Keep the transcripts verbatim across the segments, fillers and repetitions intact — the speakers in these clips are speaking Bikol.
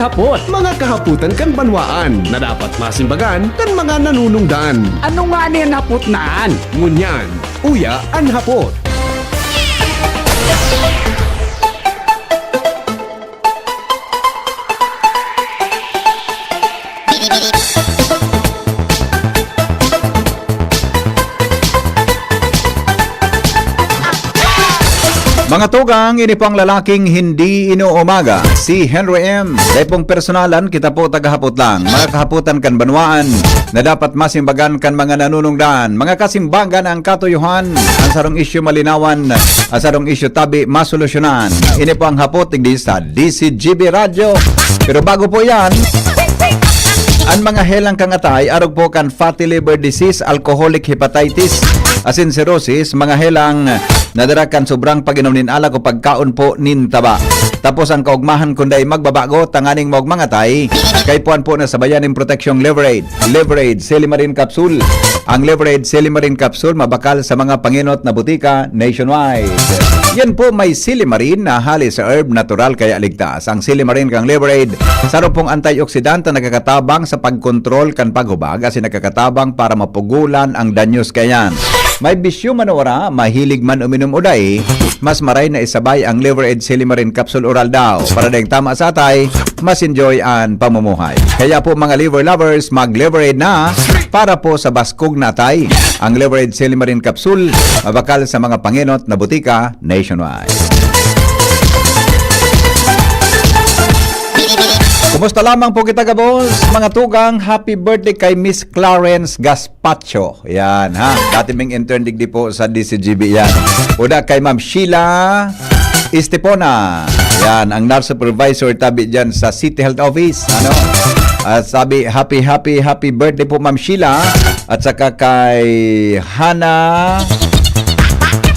Hapot. Mga kahapotan kan banwaan na dapat masimbagan kan mga nanunungdan. Ano nga ni an hapot na an? Ngunyan, uya an hapot. Mga tugang, ini po ang lalaking hindi inuumaga, si Henry M. Dai pong personalan, kita po tagahapot lang. Mga kahapotan kan banwaan na dapat masimbagan kan mga nanunungdan. Mga kasimbagan ang katuyohan, ang sarong isyu malinawan, ang sarong isyu tabi masolusyonan. Ini po ang hapot digdi sa D C G B Radyo. Pero bago po yan, an mga helang kan atay, arog po kan fatty liver disease, alcoholic hepatitis, asin cirrhosis, mga helang nadara kan sobrang pag-inom nin alak o pagkaon po nin taba. Tapos ang kaugmahan kun dai magbabago, tanganing maugmang atay, kaipuhan po na sabayan nin proteksyong Leverade. Leverade Silimarin Capsule. Ang Leverade Silimarin Capsule mabakal sa mga pangenot na butika nationwide. Yan po may silimarin na hali sa herb, natural kaya ligtas. Ang silimarin kang Leverade, sarong pong antioxidant na nakakatabang sa pagkontrol kan paghubag asin nakakatabang para mapugulan ang danyos kaiyan. May bisyo man o wara, mahilig man uminom o dai, mas maray na isabay ang Leverade Silimarin Capsule Oral daw. Para daing tama sa atay, mas enjoy an pamumuhay. Kaya po mga liver lovers, mag-Leverade na para po sa baskog na atay. Ang Leverade Silimarin Capsule, mabakal sa mga pangenot na butika nationwide. Kumusta lamang po kita, gabos? Mga tugang, happy birthday kay Miss Clarence Gaspacho. Yan, ha? Dati ming intern digdi po sa D C G B yan. Uda kay Ma'am Sheila Estepona. Yan, ang nurse supervisor tabi dyan sa City Health Office. Ano? At sabi, happy, happy, happy birthday po, Ma'am Sheila. At saka kay Hana,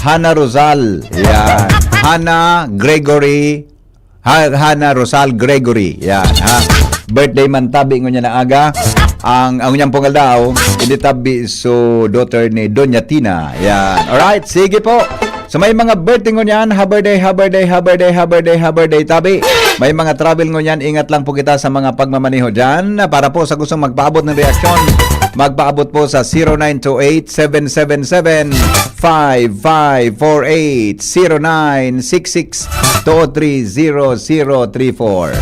Hana Rosal. Yan. Hana Gregory. Ha, Hana Rosal Gregory. Yan, ha. Birthday man tabi ngunyan na aga. Ang, ang ngunyan pong aldaw, ini tabi so daughter ni Doña Tina. Yan. Alright, sige po. So may mga birthday ngunyan, ha birthday, ha birthday, ha birthday, ha birthday, ha birthday tabi. May mga travel ngunyan, ingat lang po kita sa mga pagmamaneho dyan. Para po sa gustong magpaabot ng reaksyon, magpaabot po sa zero nine two eight, seven seven seven, five five four eight, zero nine six six two three zero zero three four.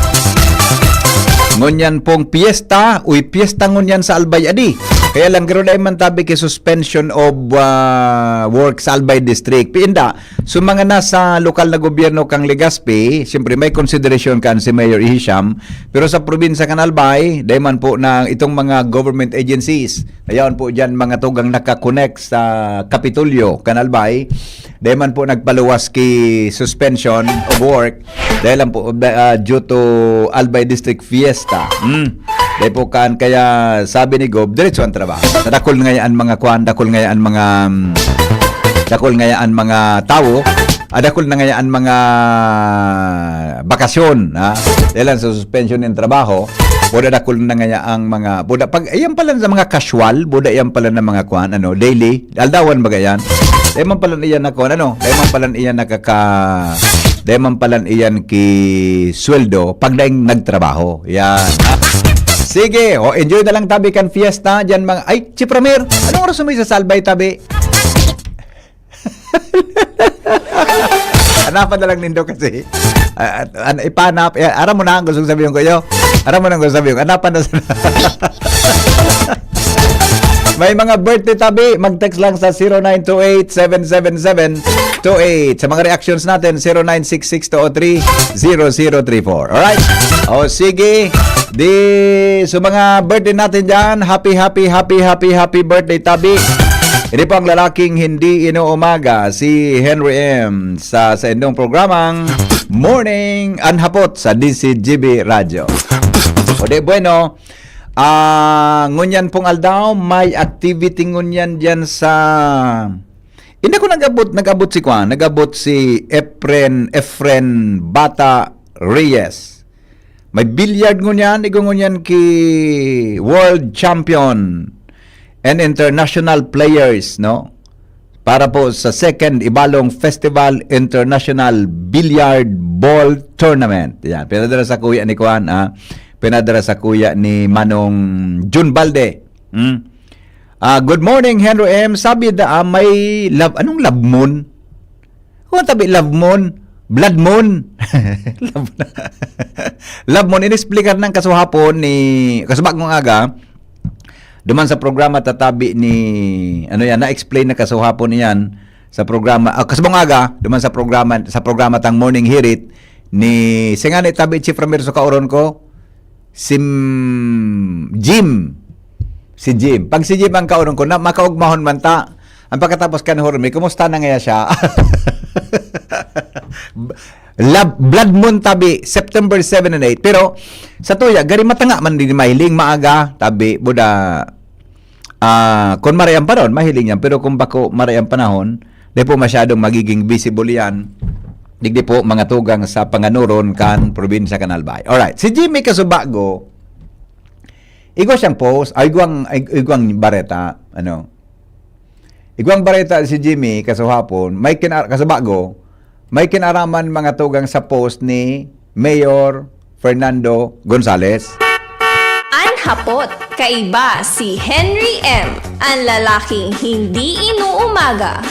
Ngunyan pong piyesta, uy, piyesta ngunyan sa Albay adi. Kaya lang, garo dai man tabi ki suspension of, ah, work sa Albay District. Piinda, so mga nasa lokal na gobyerno kang Legazpi, siyempre may konsiderasyon kan si Mayor Hisham, pero sa probinsya kan Albay, dai man po na itong mga government agencies, ayaw po dyan mga tugang nakakonect sa Kapitolyo kan Albay, dai man po nagpaluwas ki suspension of work, dahil lang po, ah, due to Albay District Fiesta. Hmm. Dahil po kan, kaya sabi ni Gob, diretso ang trabaho. Sa dakul ngayon mga kwan, dakul ngayon mga, mm, dakul ngayon mga tawo, ah, dakul na ngayon mga bakasyon, ha? Dahil lang sa suspension ng trabaho, buda dakul na ngayon ang mga, buda, pag, ayan pala sa mga casual, buda yan pala ng mga kwan, ano, daily, aldawan baga yan. Dahil man pala iyan na kwan, ano, dahil man pala iyan nakaka, dahil man pala iyan ki sweldo, pag daing nagtrabaho. Yan, ha? Sige, o, enjoy na lang tabi kan fiesta, dyan mga, ay, Chipramer, anong oras mo sa Salbay tabi? Hanapan na lang nindo kasi. Ah, ah, an-, ipanap, eh, aram mo na ang gustong sabihin ko, iyo. Aram mo na ang gustong sabihin ko. Hanapan na sa May mga birthday tabi, mag-text lang sa zero nine two eight, seven seven seven, two eight. Sa mga reactions natin, zero nine six six two oh three, zero zero three four. Alright? O, sige. Di, sa mga birthday natin dyan, happy, happy, happy, happy, happy birthday, tabi. Ini po ang lalaking hindi inuumaga, si Henry M, sa, sa indong programang Morning Anhapot sa D C G B Radyo. O di, bueno, ah, ngunyan pong aldaw, may activity ngunyan dyan sa, hindi ko nag-abot, nag-abot si Kwan, nag-abot si Efren, Efren Bata Reyes. May billiard ngunyan, igo ngunyan ki world champion and international players, no? para po sa second Ibalong Festival International Billiard Ball Tournament. Yan, pinadala sa kuya ni Kuan, ah. Pinadala sa kuya ni Manong Jun Balde. Hmm? Ah, good morning, Henry M. Sabi da, ah, may lab-, anong labmon? Kung tabi, labmon, blood moon. Lab-, labmon, inexplikar ng kasuhapon ni, kasubag kong aga, duman sa programa tatabi ni, ano yan, na-explain na kasuhapon niyan sa programa, ah, kasubang aga, duman sa programa, sa programa tang Morning Hirit ni, singani tabi, Chief Ramiro sa kaoron ko, si M-, Jim. Si Jim. Pag si Jim ang kaoron ko, na, makaugmahon man ta. Ang pagkatapos kan Hormi, kumusta na ngaya siya? Lab-, blood moon tabi, September seven and eight. Pero, sa tuya, gari matanga man din mahiling, maaga, tabi, buda, ah, kung maray ang panahon, mahiling yan. Pero kung bako maray ang panahon, di po masyadong magiging visible yan. Digdi po, mga tugang sa panganuron kan probinsya kan Albay. Alright, si Jimmy Kasubago, igwa siyang post, ay, igwang, ay, igwang bareta, ano. Igwang bareta si Jimmy, kasuhapon, may kina-, kasubago, may kinaraman mga tugang sa post ni Mayor Fernando Gonzales. An hapot, kaiba si Henry M, an lalaking hindi inuumaga.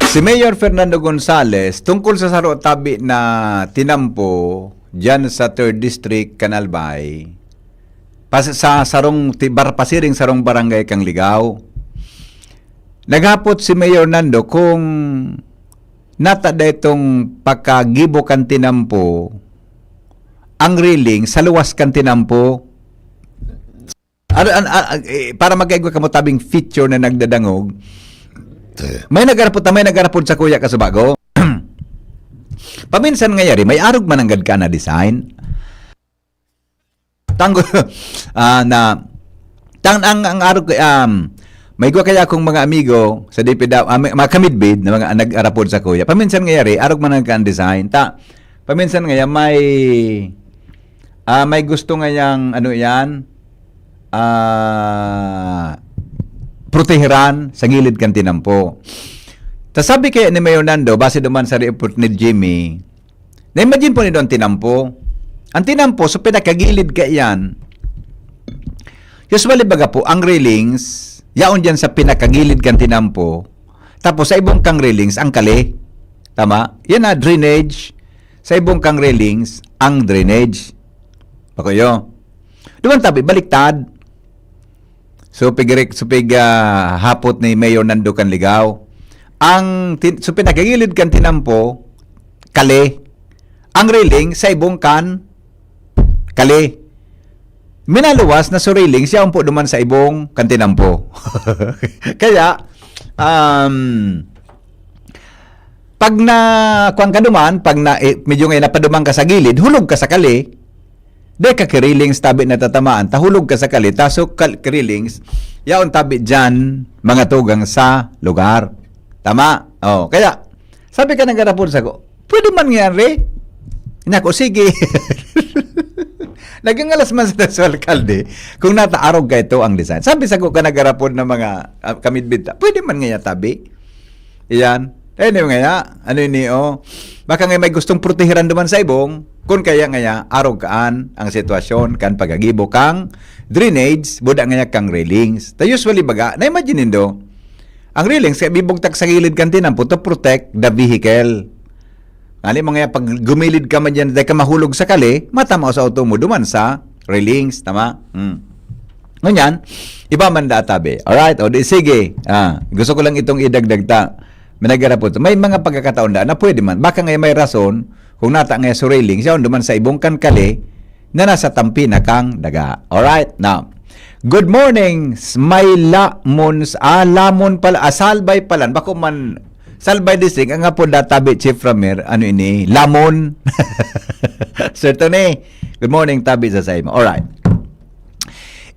Si Mayor Fernando Gonzales, tungkol sa saro tabi na tinampo dyan sa third District, Canalbay, pas-, sa sarong ti-, bar-, pasiring sarong barangay kan Ligao. Naghapot si Mayor Nando kung nata da itong pagkagibo kan tinampo, ang railing sa luwas kan tinampo. Ar-, an-, a-, a-, eh, para magkaigwa kamo tabing feature na nagdadangog, may nagarapod, may nagarapod sa kuya ka sa bago. Paminsan nga yari, may arog man nanggad ka na design. Tango, ah, na, tang, ang, ang arog, um, may igwa kaya akong mga amigo sa D P W, ah, may- mga kamidbid na mga nag-arapod sa kuya. Paminsan nga yari, arog man nanggad ka na design. Ta, paminsan nga yan, may, ah, may gusto nga yang, ano yan, ah, proteheran sa gilid kan tinampo. Ta sabi kaya ni Mayor Nando, base duman sa report ni Jimmy, na-imagine po nindo ang tinampo. Ang tinampo, so pinakagilid ka iyan. Usually baga po, ang railings, yaon dyan sa pinakagilid kan tinampo. Tapos sa ibong kang railings, ang kali. Tama? Yan na, drainage. Sa ibong kang railings, ang drainage. Bakuyo. Duman tabi, baliktad. So, pig-, so, pig, ah, hapot ni Mayor Nando Canligao. Ang tin-, so, pinakagilid kan tinampo, kali. Ang railing, sa ibong kan, kali. Minaluwas na so railing, siya umpo duman sa ibong kan tinampo. Kaya, um, pag na, kuwan ka duman, pag na, eh, medyo ngayon napaduman ka sa gilid, hulog ka sa kali, di ka kirilings tabi na tatamaan, tahulog ka sa kali, taso kal-, kirilings, yaon tabi dyan, mga tugang sa lugar. Tama? Oh, kaya, sabi ka nagkarapon sa ko, pwede man nga yan, re? Nako, sige. Nagangalas man sa, sa alkalde, kung nataarog ka ito ang design. Sabi sa ko ka nagkarapon ng mga ah, kamidbid ta, pwede man nga yan tabi. Iyan. Anyway nga, ano ini, oh? Baka nga may gustong protehiran duman sa ibong, kun kaya nga ya, arog kaan ang sitwasyon kan pagagibo kang drainage, buda nga ya kang railings. Ta usually baga, na-imagine nindo, ang railings kaya bibugtak sa gilid kan tinampo to protect the vehicle. Ngali mga ya, pag gumilid ka man dyan, dahil ka mahulog sa kali, matama sa auto mo, duman sa railings, tama? Hmm. Ngunyan, iba man da tabi. Alright, o di sige. Ah, gusto ko lang itong idagdag ta. May nagarapot. May mga pagkakataon da na pwede man. Baka nga may rason, kung nata nga sa railing, siya duman sa ibong kan kali, na nasa tampi na kang daga. Alright, now. Good morning, s-, may Lamon, s-, ah, Lamon pala, ah, Salbay pala. Bako man, Salbay District, ang apo da tabi, Chief Ramir, ano ini, Lamon. Sir Tony, good morning, tabi sa saimo. Alright.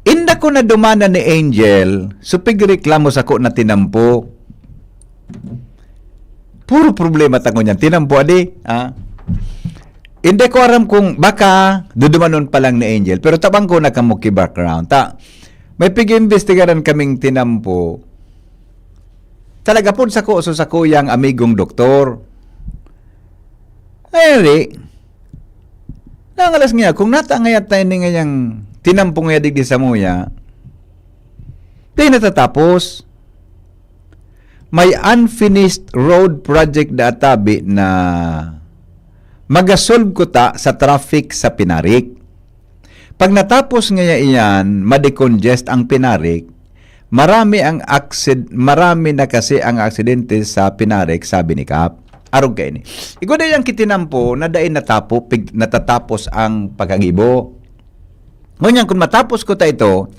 Inda ko na dumana ni Angel, supig reklamo sa ko na tinampo. Puro problema ta ngunyan. Tinampo, adi? Ha? Hindi ko aram kung baka dudumanon pa lang ni Angel. Pero tabang ko na kamo ki background. Ta, may pig-imbestigaran kaming tinampo. Talaga pod sako, so sakuyang amigong doktor. Ay, di. Nangalas niya, kung nata ngaya tayo ni ngayang tinampo ngaya digdi sa muya, di natatapos. May unfinished road project da tabi na magasolve ko ta sa traffic sa Pinarik. Pag natapos ngaya iyan, madecongest ang Pinarik, marami ang aksid-, marami na kasi ang aksidente sa Pinarik, sabi ni Kap. Arog kaini. Igwa da yang kitinampo na dai natapo, pig-, natatapos ang pagkagibo. Ngunyan, kung matapos ko ta ito,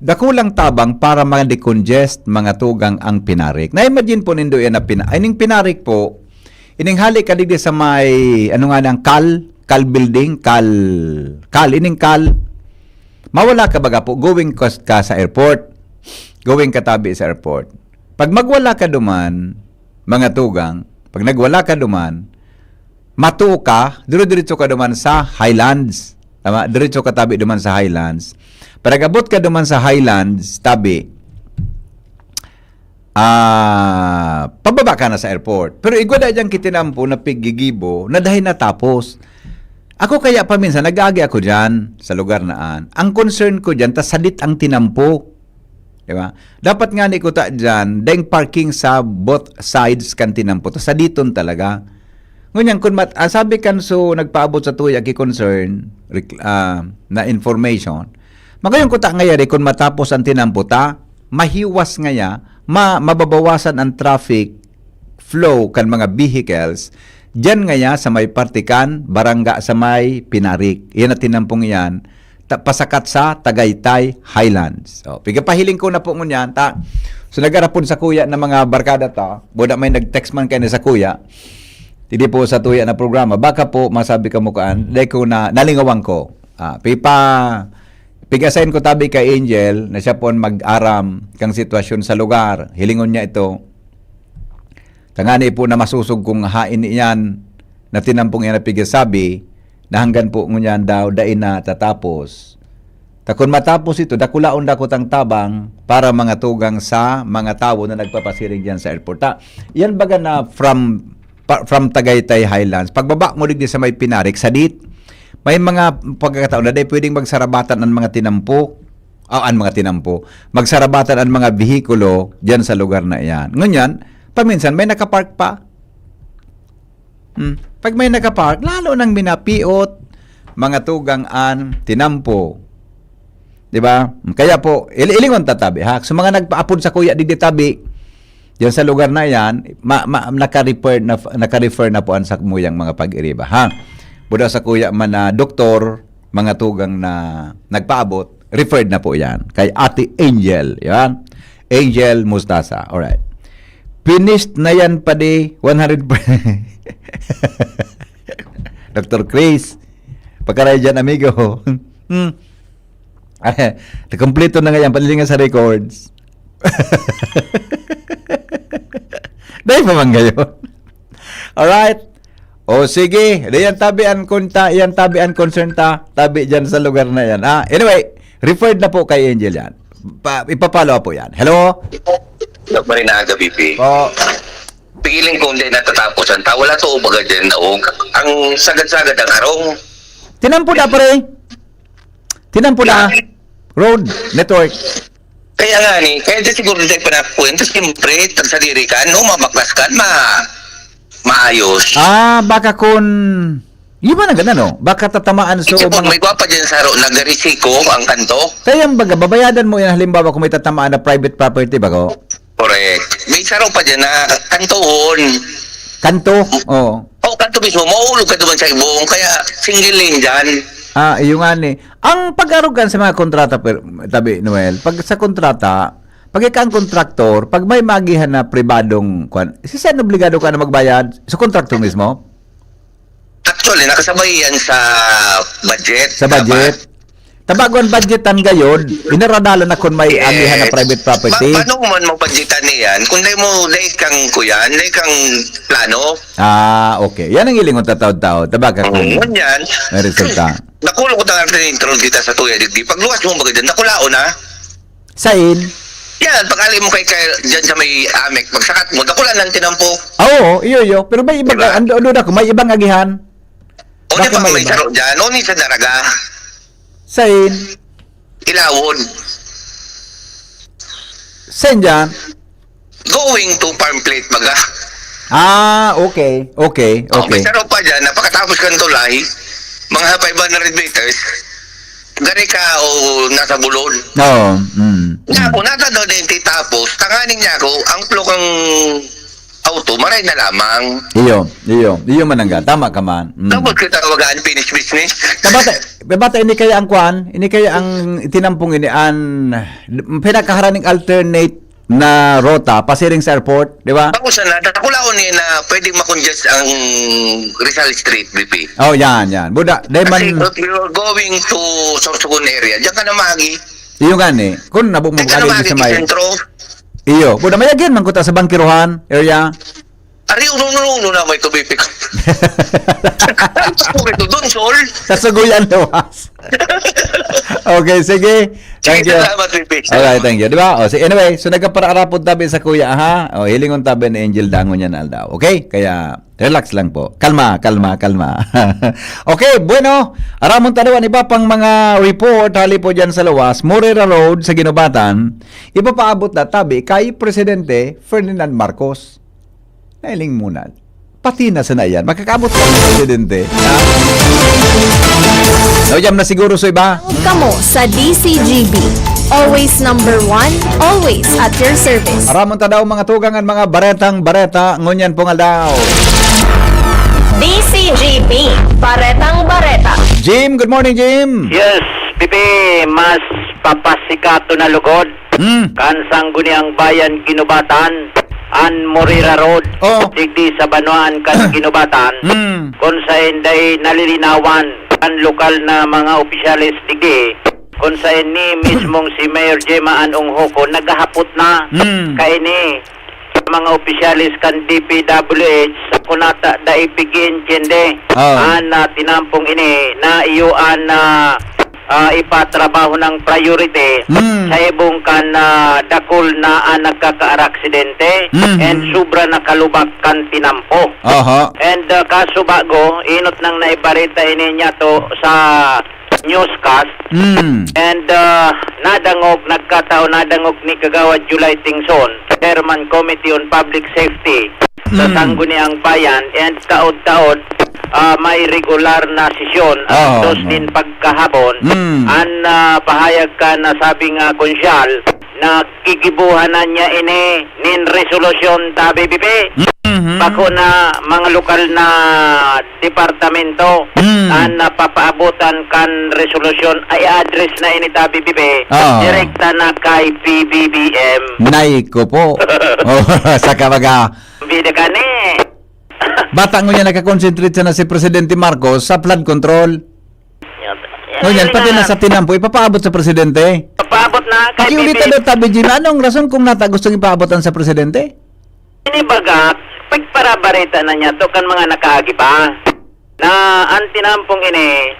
dakulang tabang para ma-decongest, mga tugang, ang Pinarik. Na-imagine po nindo yan na pina-, ay, ning Pinarik po, ining hali ka digdi sa may, ano nga nang Kal, Kal Building, Kal, Kal, ining Kal, mawala ka baga po, going ka, ka sa airport. Going ka tabi sa airport. Pag magwala ka duman, mga tugang, pag nagwala ka duman, matuo ka, dire-diretso ka duman sa Highlands. Tama? Diretso ka tabi duman sa Highlands. Pag nag-abot ka duman sa Highlands, tabi, ah, pababa ka na sa airport. Pero igwa da diyang kitinampo na pigigibo na dahil natapos. Ako kaya paminsan, nag-aagi ako dyan sa lugar na an. Ang concern ko dyan, ta sadit ang tinampo. Di ba? Dapat nga ni kuta dyan, daing parking sa both sides kan tinampo. Ta saditon talaga. Ngunyan, kun mat-, ah, sabi kan so nagpaabot sa tuya ki concern, rek-, ah, na information, magayon kuta ngayari kun matapos ang tinampo ta, mahiwas ngaya, ma-, mababawasan ang traffic flow kan mga vehicles, diyan ngaya sa may parte kan barangay sa may Pinarik. Iyan ang tinampong iyan, ta-, pasakat sa Tagaytay Highlands. O, pigapahiling ko na po ngunyan, ta. So, nagarapon sa kuya ng mga barkada ta, buda may nag-text man kayo sa kuya, hindi po sa tuya na programa, baka po masabi ka mo kaan, dahil ko na, nalingawan ko. Ah, pipa, pig-assign ko tabi kay Angel na siya po ang mag-aram kang sitwasyon sa lugar. Hilingon niya ito. Tangani po na masosog kung hain iyan na tinampong iyan na pigsasabi na hanggan po ngunyan daw dai na tatapos. Ta kun matapos ito, dakulaon dakot ang tabang para mga tugang sa mga tawo na nagpapasiring diyan sa airport. Ta, yan baga na from, pa, from Tagaytay Highlands, pagbaba mo digdi sa may Pinarik, sadit, may mga pagkakataon na dai pwedeng magsarabatan ang mga tinampo. Ah, ang mga tinampo. Magsarabatan ang mga behikulo diyan sa lugar na iyan. Ngunyan, paminsan may nakapark pa. Hmm. Pag may nakapark, lalo nang minapiot, mga tugang an tinampo. Di ba? Kaya po, ili-, ilingon ta tabi, ha? So, mga nagpaapod sa kuya digdi tabi, diyan sa lugar na yan, ma-, ma-, naka-refer na, naka-refer na po ang sakmuyang mga pag-iriba, ha? Buda sa kuya man na doktor, mga tugang na nagpaabot, referred na po yan kay Ate Angel. Yan. Angel Mustasa. Alright. Finished na yan, padi. One hundred percent. Doktor Chris, pakaray dyan, amigo. Hmm. Ay, kompleto na nga yan. Palilingan sa records. Dahil pa man ngayon. Alright. O sige, di yan tabi an kunta, yan tabi an concern ta, tabi dyan sa lugar na yan. Ah, anyway, referred na po kay Angel yan. Pa, ipapalo po yan. Hello? Doc Marinaga, B P. Po. Pigiling kung hindi natatapos ang tao. Wala to, baga dyan na, oh. Ang sagad-sagad ang arong. Tinampo na, pre. Tinampo na. Road network. Kaya nga ni, kaya dyan siguro dyan panakuan. Tapos siyempre, tagsadiri ka, no, mamaklas ka, ma, maayos. Ah, baka kun... Yun ba na ganda, no? Baka tatamaan so... Kasi pag mga... may gwapa dyan sa ro, nagarisiko ang kanto. Kaya ang baga, babayadan mo yan halimbawa kung may tatamaan na private property ba ko? Correct. May saro pa dyan na kantoon. Kanto? Oo. O, kanto mismo, maulog ka naman sa ibong, kaya single lane dyan. Ah, iyo nga ni. Ang pag-arugan sa mga kontrata, per, tabi, Noel, pag sa kontrata, pag ika ang kontraktor, pag may magihan na pribadong, kwan, si saan obligado ka na magbayad? Sa kontraktor mismo? Actually, nakasabay yan sa budget. Sa budget? Tabagon budgetan gayon, inaradalan na kung may agihan na private property. Paano man mo budgetan niyan? Kung dai mo, dai kang kuyan, dai kang plano. Ah, okay. Yan ang ilingon tataw-tao. Tabaka kung Ngunyan, may resulta. Nakulo ko tangan na intro kita sa tuya digdi. Pagluwas mo magad dyan, nakulaon na. Sain? Yan, pag-ali mo kay, kay, dyan sa may Amec, pagsakat mo, dakula ng tinampo. Ah, oo, iyo, iyo. Pero may ibang, Diba? ando, ando na ko, may ibang agihan. O di Bakit ba may may iba? saro dyan? O ni sa Daraga. Sain? Ilawon. Sain dyan? Going to farm plate, baga. Ah, okay. Okay, O, may okay. saro pa dyan, napakatapos kang tulay, mga five hundred meters, gari ka o nasa bulon. Oo, mm. Nga ako, nata daw na yung titapos, tanganing niya ako, ang plok ang auto, maray na lamang. Iyo, iyo. Iyo manangga. Tama ka man. Mm. Tapos kita tawagaan, finished business. Kabata, kabata, ini kaya ang kwan, ini kaya ang itinampong ini, an pinakaharaning alternate na rota, pasiring sa airport, di ba? Ako sana, dakulaon niya na pwedeng makongest ang Rizal Street, B P. Oh, yan, yan. Buda, dahil man, Kasi if you are going to Sorsogon area, diyan ka na magi. Iyo nga ni, kung nabo mo Diyan ka na galing magi sa sa may, sentro. iyo, buda, may agyan man kuta sa Bangkiruhan area. Ari, uno-uno na may tubi pick up. Ang tubi to, doon, Sol. Sa Suguyan Luwas. Okay, sige. Thank Sige, you. salamat, B P. Alright, thank you. Di ba? O, so anyway, so nagkaparaarapod tabi sa kuya, ha? O, hilingon tabi ni Angel Dangon yan, Aldaw. Okay? Kaya, relax lang po. Kalma, kalma, kalma. Okay, bueno. Aramon ta daw an iba pang mga report hali po dyan sa luwas. Moreira Road sa Ginobatan, ipapaabot na tabi kay Presidente Ferdinand Marcos. Nailing muna. Pati na sana yan. Makakaabot pa ang presidente. Ha? Nauyam na siguro sa iba. Kamo sa D C G B. Always number one, always at your service. Aramon ta daw mga tugang an mga baretang bareta ngunyan pong aldaw. D C G B, Baretang Bareta. Jim, good morning, Jim. Yes, Pipi, mas papasikato na lugod Hmm. kan Sangguniang Bayan Ginubatan, an Moreira Road, Oh. digdi sa banwaan kan Ginubatan, Hmm. kung saen dai nalilinawan kan lokal na mga opisyales digdi, kung saen ni mismong si Mayor Gemma Ann Onghoco naghahapot na Hmm. kaini sa mga opisyales kan D P W H, sa kunata dai pig-iintindi Ah. an ah, tinampong ini na iyo an ah, ah, ipatrabaho ng priority Hmm. sa ibong kan ah, dakul na an nagkakaaraksidente Mhm. and sobra na kalubak kan tinampo. Aha. And ah, kaso bago, inot nang naibarita ini niya to sa newscast. Hmm. And ah, nadangog, nagkataon nadangog ni Kagawad July Tingson, Chairman Committee on Public Safety sa Mm. Sangguniang Bayan, and taod-taod ah, may regular na sesyon Ah, alas dos ah. nin pagkahapon. Mm. An ah, pahayag kan nasabing ah, konsyal, nagigibuhan na niya ini nin resolusyon ta, B B P. Mhm. Bako na mga lokal na departamento Mm. an napapaabotan kan resolusyon ay address na ini ta, B B P. Ah. Direkta na kay P B B M. Nay ko po. Oh, sa kabaga. Bida ka ni. Bata ngunyan nakakonsentrate sana si Presidente Marcos sa flood control. Ngunyan, pati na sa tinampo, ipapaabot sa Presidente. Papaabot na kay Pakiulitan B B M. daw tabi, Jim, anong rason kung nata gustong ipaabotan sa Presidente? Ini baga, pagparabarita na niya to kan mga nakaagi pa. Na an tinampong ini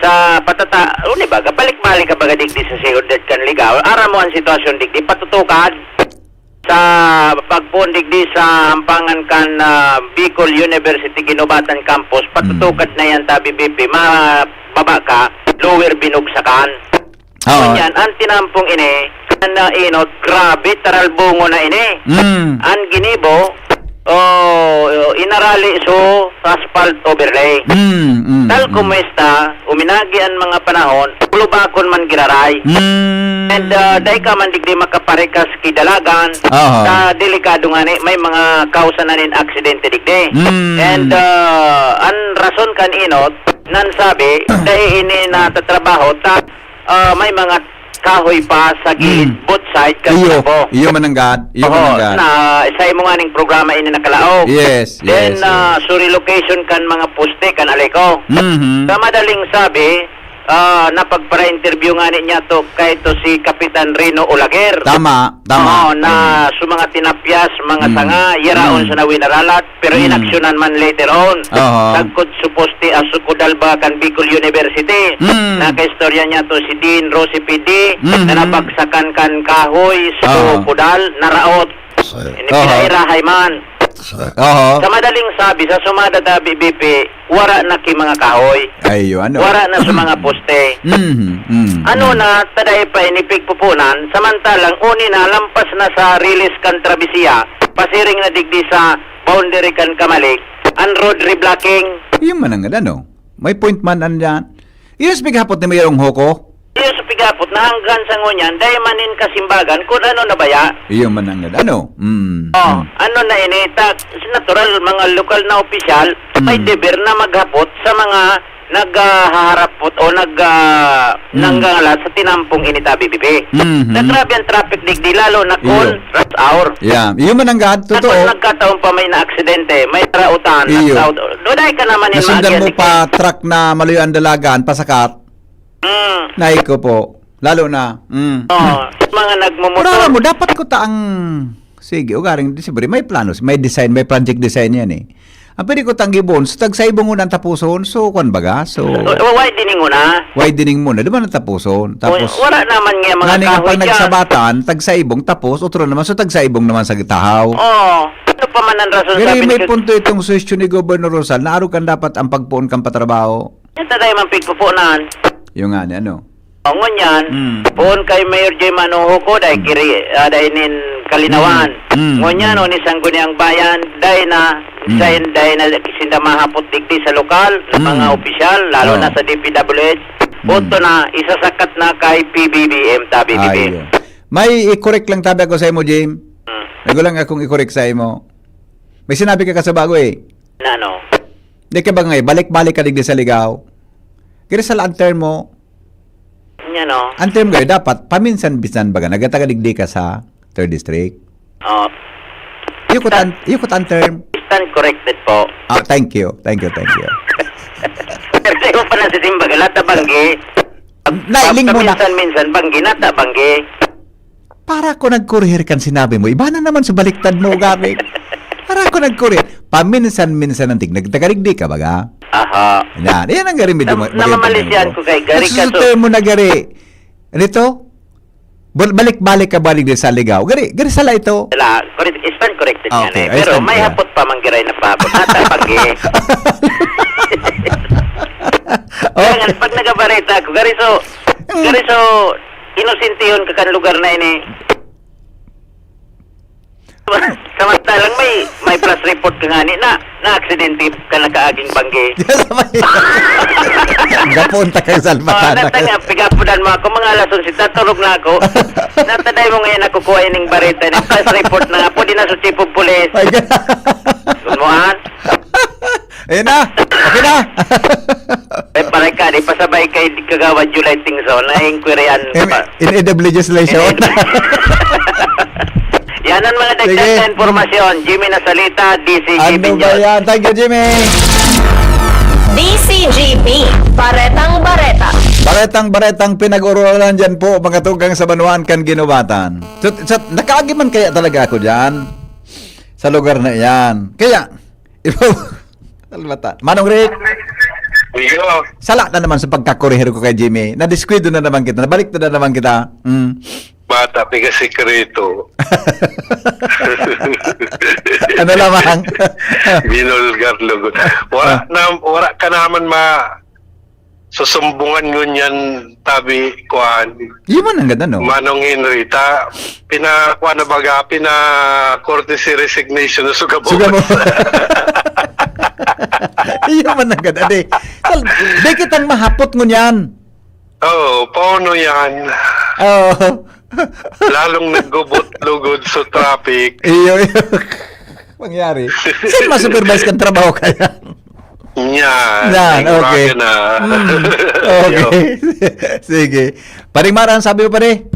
sa patata, uni baga, balik-balik ka baga digdi sa siyudad kan Ligao. Aram mo ang sitwasyon digdi, patutukad sa pagpoon digdi sa hampangan kan ah, Bicol University Ginobatan Campus, patutukad na yan ta B B P, mababa ka, lower Binugsakan. Oo. Ngunyan, ang tinampong ini, na inot, grabe, taralbungo na ini. Mm. Ang ginibo, oh, inarali so asphalt overlay. Mm, mm, Tal mm. kumusta, uminagi ang mga panahon, bulubakon man giraray. Mm. And uh, dahil ka man digdi makaparikas kidalagan, Aha. sa delikado nga ni, may mga kausa na nin aksidente digdi. Mm. And uh, ang rason kan inot, nan sabi, dahil ini natatrabaho, ta, ah, may mga kahoy pa sa gilid, Mm. both side kan Iyo, tapo. iyo mananggad, iyo Oo, mananggad. na sa imo nga ning programa ini nakalaog. Yes, Then, yes, ah, yes. so relocation kan mga poste kan Aleco. Mhm. Sa madaling sabi, Ah, napagpara-interview nga niya to kay to si Kapitan Rino Olaguer. Tama, tama. Oo, na Mm. sa mga tinapyas, mga Mm. sanga, yaraon Mm. sa nawinaralat, pero Mm. inaksyonan man later on. Oho. Sagkod suposti asukudal ba kan Bicol University. Mm. Nakaistorya niya to si Dean Rosie P D, Mhm. na nabagsakan kan kahoy sa Oo. kudal, naraot. Ini Oho. pinairahay man. Oho. Sa madaling sabi, sa sumada ta B B P, wara na ki mga kahoy. Ay, yun, ano? Wara na sa mga poste. Mhm, mhm, Ano mhm. na, taday pa ini pigpupunan, samantalang uni na lampas na sa release kan Travesía, pasiring na digdi sa boundary kan Camalig, ang road reblocking. Yun man ang ano. May point man, ano yan? Yun sa pighapot ni Mayroong Hoko? Yun sa pighapot na hanggang sa ngunyan, dahil manin kasimbagan, kung ano na baya. Iyo man ang ano. Mm, Oh, mm. ano na ini, ta-, natural, mga lokal na opisyal, may Mm. deber na maghapot sa mga naghaharapot o nag, ah, Mm. nangangala sa tinampong ini ta B B P. Mhm. Na grabe ang traffic digdi, lalo na kung Iyo. rush hour. Yeah. Iyo man ang gahad, Na kung totoo. nagkataon pa may na-aksidente, may rautan, Iyo. nagsaot, dunay ka naman yung Nasundan mga mo pa ganito. truck na maluyo ang dalagan, pasakat. Mm. Nahi ko po. Lalo na. Mm. Oo, mga nagmumotor. Wala mo, dapat ko ta ang, sige, ugaring, di, siyempre, may plano, may design, may project design yan eh. Ang pwede ko tang gibon, so tagsa ibong unang tapuson, so, kwan baga, so, Wa-, wa-, why dining una? Why dining muna, di ba natapuson? Tapos, Wa-, wala naman nga mga ngani nga kahoy pag dyan. nagsabatan, tagsa ibong, tapos, otro naman, so tagsa ibong naman sa gitahaw. Oo. Ano pa man ang rason Gari, sabi may ni punto itong suhestyon ni Governor Rosal na araw kan dapat ang pagpuon kang patrabaho. Yan, taday man pigpupunan. Yung nga ni ano? O, ngunyan, Mm. poon kay Mayor Jay Manuho ko, dahil Mm. kiri, ah, dahil nin kalinawan. Mm. Mm. Ngunyan, Mm. o, ni Sangguniang Bayan, dahil na, Mm. dahil, dahil na sinda mahapot digdi sa lokal, ng Mm. mga opisyal, lalo Oo. na sa D P W H, Mm. punto na, isasakat na kay P B B M, tabi, Ay, bibi. yun. May i-correct lang tabi ako sa imo, Jim. Mm. May gulang akong i-correct sa imo. May sinabi ka kasabago eh. Na ano? Di ka ba ngay, balik-balik ka digdi sa Ligao? Kaya sa ang term mo, Yan o. ang term kayo, dapat, paminsan-minsan baga, nagataga digdi ka sa third district. Oh. Yukot ang, yukot ang term. Stand corrected po. Ah, thank you. Thank you, thank you. Pero sa iyo pa na sa simbaga, lata banggi. Nailing mo na. Paminsan-minsan, banggi, nata banggi. Para ko nagkurihir kan sinabi mo, iba na naman sa baliktad mo, gabi. Para ko nagkurihir. Paminsan-minsan ang tig-, nagtagarigdi ka, baga? Aha. Yan, yan ang gari medyo Nam-, ma-, magandang namamalisyan ko. ko kay gari ka to. Nasusutoy mo na gari. Ano ito? Bal-, balik-balik ka balik din sa Ligao. Gari, gari sala ito. Wala, correct, stand corrected Ah, yan okay. eh. Ay, Pero stand may correct. hapot pa, manggiray na pahapot. Nata banggi. Oh. Kaya nga, pag nagabareta ako, gari so, Mm. gari so, inosentehon ka kan lugar na ini. Samantalang may, may press report ka nga ni na, na aksidente ka nakaaging banggi. Yes, may gapunta kang Oh, salbatan. Natanga, pigapudan mo ako, mga alas onse, taturog na ako. Nataday mo ngayon ako kuha ining bareta, ni press report na nga po, di na sa chief of police. Ay, gan- Kumuhaan? Ayan na. Okay na. Eh, pare ka, di pasabay kay Kagawad July Tingso na inquiry-an In, pa. in aid of legislation. In aid of Yan ang mga dagdag Sige. na impormasyon. Jimmy Nasalita, D C G Ano Vineyard. ba yan? Thank you, Jimmy. D C G B, Baretang Bareta. Baretang-baretang pinag-urulan dyan po, mga tugang sa Banwaan kan Ginubatan. So, so, nakaagi man kaya talaga ako dyan? Sa lugar na iyan. Kaya, Salbata. Manong Rick, Yo, sala na naman sa pagkakurihir ko kay Jimmy. Nadiskwento na naman kita. Nabalik na naman kita. Mm. Bata, piga sikreto. Ano lamang? Binulgar lugod. Wala Ah. na, wala ka naman ma-, susumbungan ngunyan, tabi, kuan. Yun man ang ganda, no? Manong Henry, ta, pina, kuan na baga, pina courtesy resignation na sugabo. Sugabo. Yun man ang ganda, di. Tal-, di kitang mahapot ngunyan. Oo, paano yan? Oo. Lalong naggubot lugod sa traffic. Iyo, iyo. Mangyari. Sino ma-supervise kan trabaho kaya? Yan. Yan, Yung okay. mga na. Mm, okay. Yo. Sige. Paring Mar, anong sabi mo, pare?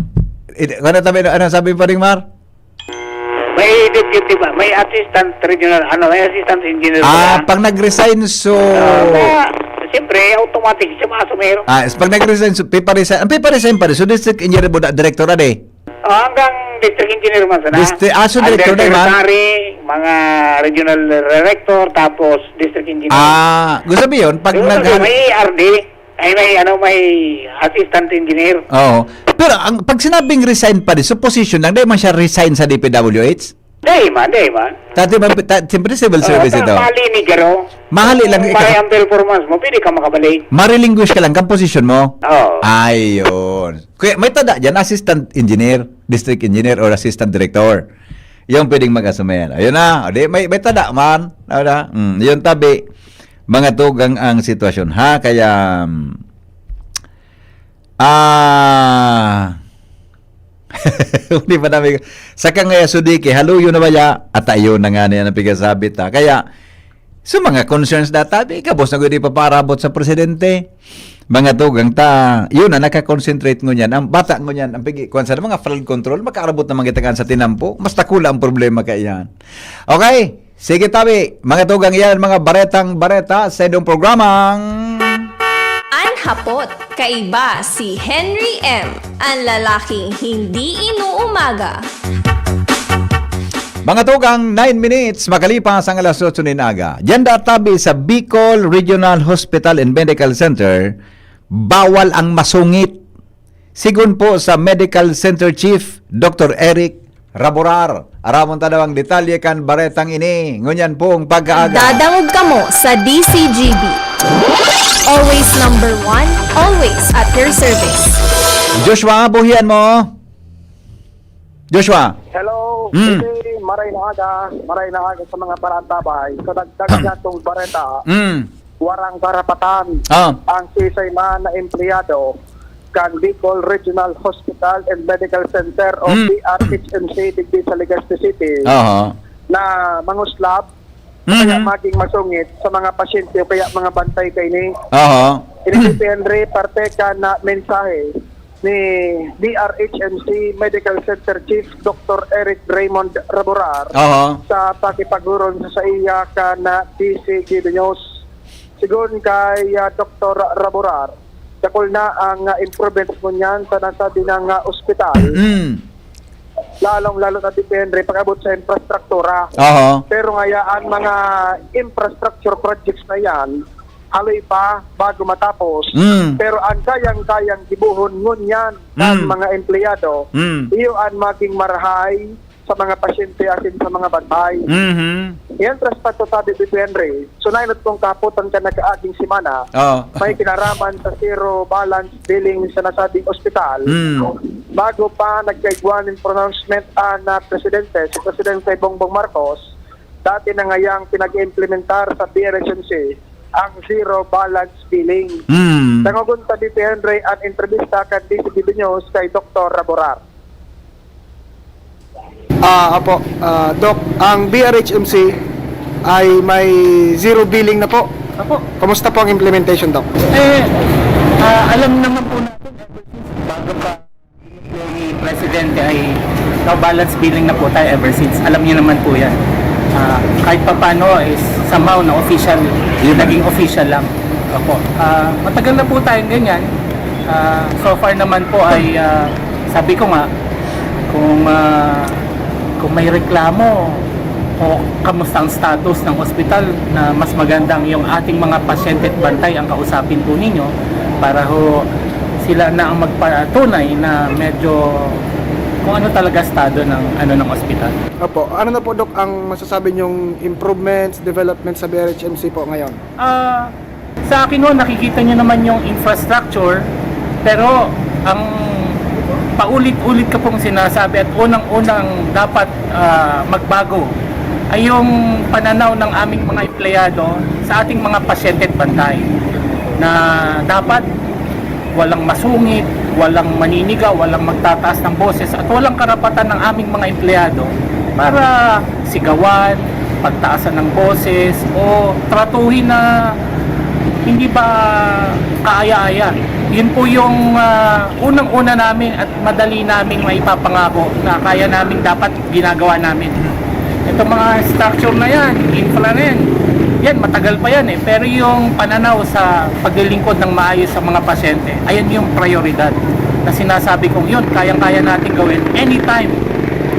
Ito, ano tabi, anong sabi mo, Paring Mar? May deputy ba? May assistant regional, ano, may assistant engineer Ah, ba? pag nag-resign, so Ah, may, Siyempre, automatic siya maasumero. Ah, pag nag-resign, so, pipa-resign. Ang pipa-resign pa rin. So, district engineer mo na, director na eh. Oh, hanggang district engineer man sana. Distri- ah, so director na man. Undersecretary, mga regional director, tapos district engineer. Ah, gusto mo yun? Pag Pero nag- kasi may A R D, ay may ano, may assistant engineer. Oo. Pero ang pag sinabing resign pa rin, so position lang, di man siya resign sa D P W H? Di man, di man. Dati man, ta, siyempre civil service Oo, ito. Mali ni Garo. Mahali lang Kung ikaw. Mali ang performance mo, pwede ka makabalik. Marilinguish ka lang kang position mo. Oo. Ayun. Kaya may tada dyan, assistant engineer, district engineer, or assistant director. Yung pwedeng mag-assume. Ayun na. O, di, may, may tada man. Ano na? Mm, yun tabi. Mga tugang ang sitwasyon, ha? Kaya, mm, ah, hindi pa namin, sa kangaya sudiki, haluyo na ba ya? At ayun na nga niya ang pigasabit, ha? Kaya, sa mga concerns data, di kabos na gudi papaarabot sa presidente. Mga tugang ta, yun na, nakakonsentrate ngunyan. Ang bata ngunyan, ang pigi, kwan sa mga flood control, makaarabot na mga tagaan sa tinampo. Mas takula ang problema kaiyan. Okay, sige tabi, mga tugang yan, mga baretang bareta sa inyong programang. An hapot, kaiba si Henry M, an lalaking hindi inuumaga. Mga tugang, nine minutes makalipas ang alas otso nin aga. Diyan databi sa Bicol Regional Hospital and Medical Center, bawal ang masungit. Sigon po sa Medical Center Chief, Doctor Eric Raborar. Aramon ta daw ang detalye kan baretang ini. Ngunyan pong pagkaaga. Dadangog kamo sa D C G B. Always number one, always at your service. Joshua, buhian mo. Joshua. Hello, Mm. Hindi, maray na aga, maray na aga sa mga barantabay. Sa dagdag Mm. natong bareta, Mm. warang karapatan Ah. ang sisay man na empleyado kan Bicol Regional Hospital and Medical Center o Mm. B R H M C digdi sa Legazpi City Aha. na manguslab kaya Mhm. maging masungit sa mga pasyente o kaya mga bantay kaini. Aha. Ini si Henry parte ka na mensahe ni D R H M C Medical Center Chief Doctor Eric Raymond Raborar Aha. sa pakipaghuron sa iya kan D C G B News. Sigon kay ah, Doctor Raborar, dakul na ang ah, improvements ngunyan sa nasabi ng ah, ospital, Mm. lalong-lalo na depende pag-abot sa infrastruktura. Aha. Pero ngayaan mga infrastructure projects na yan, haloy pa bago matapos. Mm. Pero ang kayang-kayang gibohon ngunyan ng Mm. mga empleyado, Mm. iyo ang maging marahay sa mga pasyente asin sa mga bantay. Mhm. Yan, tras pagsasabi, Bibi Henry, sunayon at kung kaputan ka nagkaaging semana, Oo. may kinaraman sa zero balance billing sa nasabing ospital. Mm. Bago pa nagkaigwa nin pronouncement ang ah, presidente, si Presidente Bongbong Marcos, dati na ngayang pinag-implementar sa B R H M C ang zero balance billing. Mm. Tangogon ta, Bibi Henry, ang entrevista kan D C B B News kay Doctor Raborar. Ah, apo, ah, Doc, ang B R H M C ay may zero billing na po. Apo. Kumusta po ang implementation, Doc? Eh, ah, alam naman po natin ever since bago pa ni Presidente ay no balance billing na po tayo ever since. Alam niyo naman po yan. Ah, kahit pa paano is somehow na official, Yun na. Naging official lang. Apo. Ah, matagal na po tayong ganyan. Ah, so far naman po ay ah, sabi ko nga, kung ah, kung may reklamo o kamusta ang status ng ospital na mas magandang yung ating mga pasyente at bantay ang kausapin po ninyo para ho sila na ang magpatunay na medyo kung ano talaga estado ng ano ng ospital. Opo, ano na po, Doc, ang masasabi niyong improvements, developments sa B R H M C po ngayon? Ah, sa akin ho, nakikita niyo naman yung infrastructure, pero ang paulit-ulit ko pong sinasabi at unang-unang dapat ah, magbago ay yung pananaw ng aming mga empleyado sa ating mga pasyente at bantay na dapat walang masungit, walang maninigaw, walang magtataas ng boses at walang karapatan ng aming mga empleyado para sigawan, pagtaasan ng boses o tratuhin na hindi ba kaaya-aya. Yun po yung ah, unang-una namin at madali naming maipapangako na kaya naming dapat ginagawa namin. Itong mga structure na yan, infra na yan, Yan, matagal pa yan eh. Pero yung pananaw sa paglilingkod ng maayos sa mga pasyente, ayan yung prioridad na sinasabi kong yun, kayang-kaya natin gawin anytime.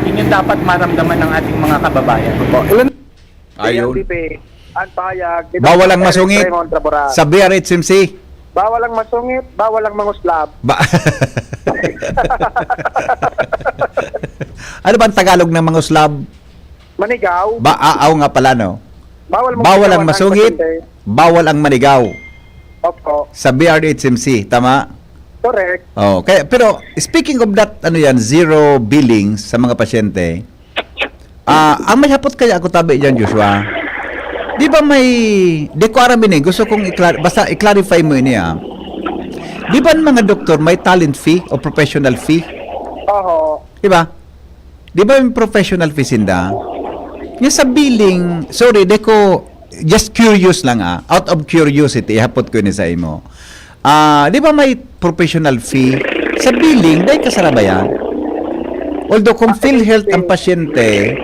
Yun yung dapat maramdaman ng ating mga kababayan. Po, ilan Ayun. P P, ang pahayag ni Bawal Doctor ang Eric masungit Raymond Trabora. Sa B R H M C. Bawal ang masungit, bawal ang manguslab. Ba Ano ba ang Tagalog ng manguslab? Manigaw, Ba, aaw nga pala, no? bawal Bawal ang magkukuha ng masungit, pasyente. Bawal ang manigaw Opo, sa B R H M C, tama? correct. Oh, kaya pero speaking of that, ano yan, zero billing sa mga pasyente. Ah, ang may hapot kaya ako tabi diyan, Joshua. Di ba may di ko aram ini, gusto kong i-clar- basta i-clarify mo ini ah. Di ba ang mga doktor may talent fee o professional fee? Oho. Di ba? Di ba yung professional fee sinda? Yung sa billing, sorry, di ko, just curious lang ah, out of curiosity, ihapot ko ini sa imo. Ah, di ba may professional fee sa billing, dahil kasarabayan? Although kung PhilHealth ang pasyente,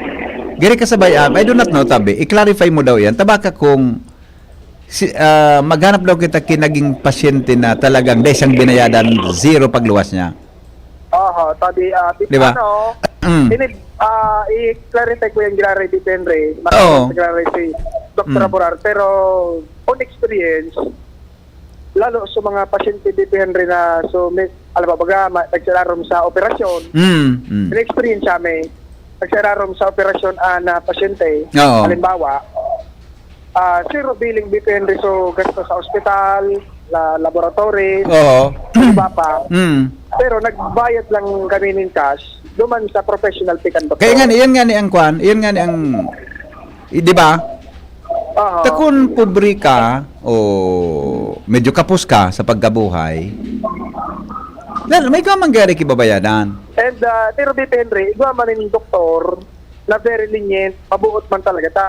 giri kasabayan, I do not know, tabi, i-clarify mo daw yan. Tabaka kung si, ah, maghanap daw kita kinaging pasyente na talagang dahil siyang binayadan, zero pagluwas niya. Oho, sabi, ah, tip- Di ba? ano, Mm. ini, ah, i-clarify ko yung Gilari, Depende. Oo. Gilari si Doctor Mm. Aborar, pero on experience, lalo sa mga pasyente, Depende na, so, may, alam mo, baga, ma- nagsararom sa operasyon, Mm, mm. in-experience siya may nagsararom sa operasyon ah, na pasyente, Oo. halimbawa, ah, zero billing, Depende, so, gasto sa ospital, la, laboratory, Oo. iba pa. Mm. Pero nagbayad lang kami nin cash, duman sa professional fee kan doktor. Kaya nga, yan nga ni ang kwan, yan nga ni ang, i- di ba? Oo. Ta kun pobre ka o medyo kapos ka sa pagkabuhay, lalo, may ka mangyari kibabayadan. And uh, pero Depende, igwa man nin doktor na very lenient, mabuot man talaga ta.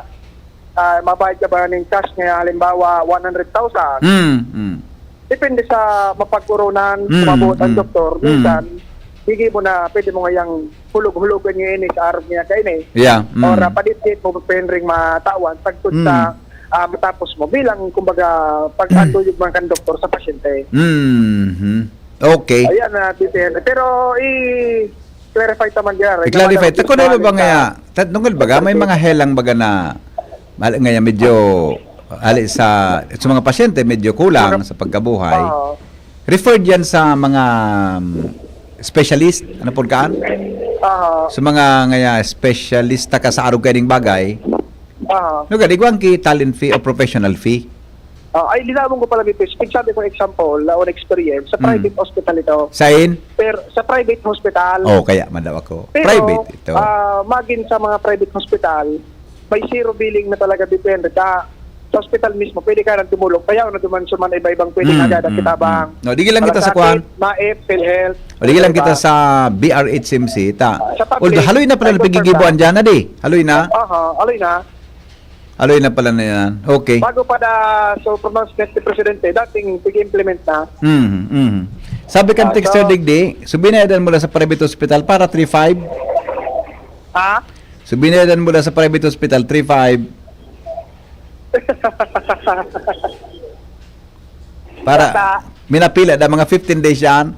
Ah, mabayad ka ba nin cash nga halimbawa one hundred thousand? Mm, mm. Depende sa mapagkurunan, Mm, mabuot ang mm, doktor. mm. Minsan, gigi mo na pwede mo ngayang hulog-hulogan niya ini sa arog niya kaini. Yeah. Mm. Or uh, padit-dit mo pwedeng matawag tagkod Mm. sa ah, matapos mo bilang kumbaga pag-atuyog man kan doktor sa pasyente. Mhm. Okay. Ayan na, Tito Henry. Pero i-clarify ta man diyan. I-clarify. Tako na ba Maraming nga, tat- tungkol baga, may mga helang baga na, mal- nga medyo, hali sa, sa mga pasyente, medyo kulang sa pagkabuhay. Oo. Referred yan sa mga um, specialist, ano po kaan? Oo. Sa mga ngaya specialista ka sa arog kaining bagay, Oo. no, gadi, igwang ki talent fee o professional fee? Ah, ay, linawon ko pala dito. Sabi ko example, na on experience, sa Mm. private hospital ito. Sain? Pero sa private hospital. Oh, kaya man daw ako. Pero, Private ito. ah, magin sa mga private hospital, may zero billing na talaga, Tito Henry. Sa, sa hospital mismo, pwede ka nang tumulong. Kaya ano duman sa mga iba-ibang pwede Mm, agad ang mm, kitabang. mm. No, di lang kita sa Malasakit, kwan. MAIF, PhilHealth. O di lang Diba? kita sa B R H M C, ta. Sa public, Although haloy na pala ay, napigigibuan dyan na di. Haloy na. Aha, aloy na. Haloy na pala na yan. Okay. Bago pa na, so, pronouncement ni Presidente, dating pag-implement na. Mhm, mhm. Sabi kan Ah, texter so- digdi, so binayadan mula sa private hospital para three five. Ha? So binayadan mula sa private hospital three five. Para Basta- minapila na mga fifteen days yan.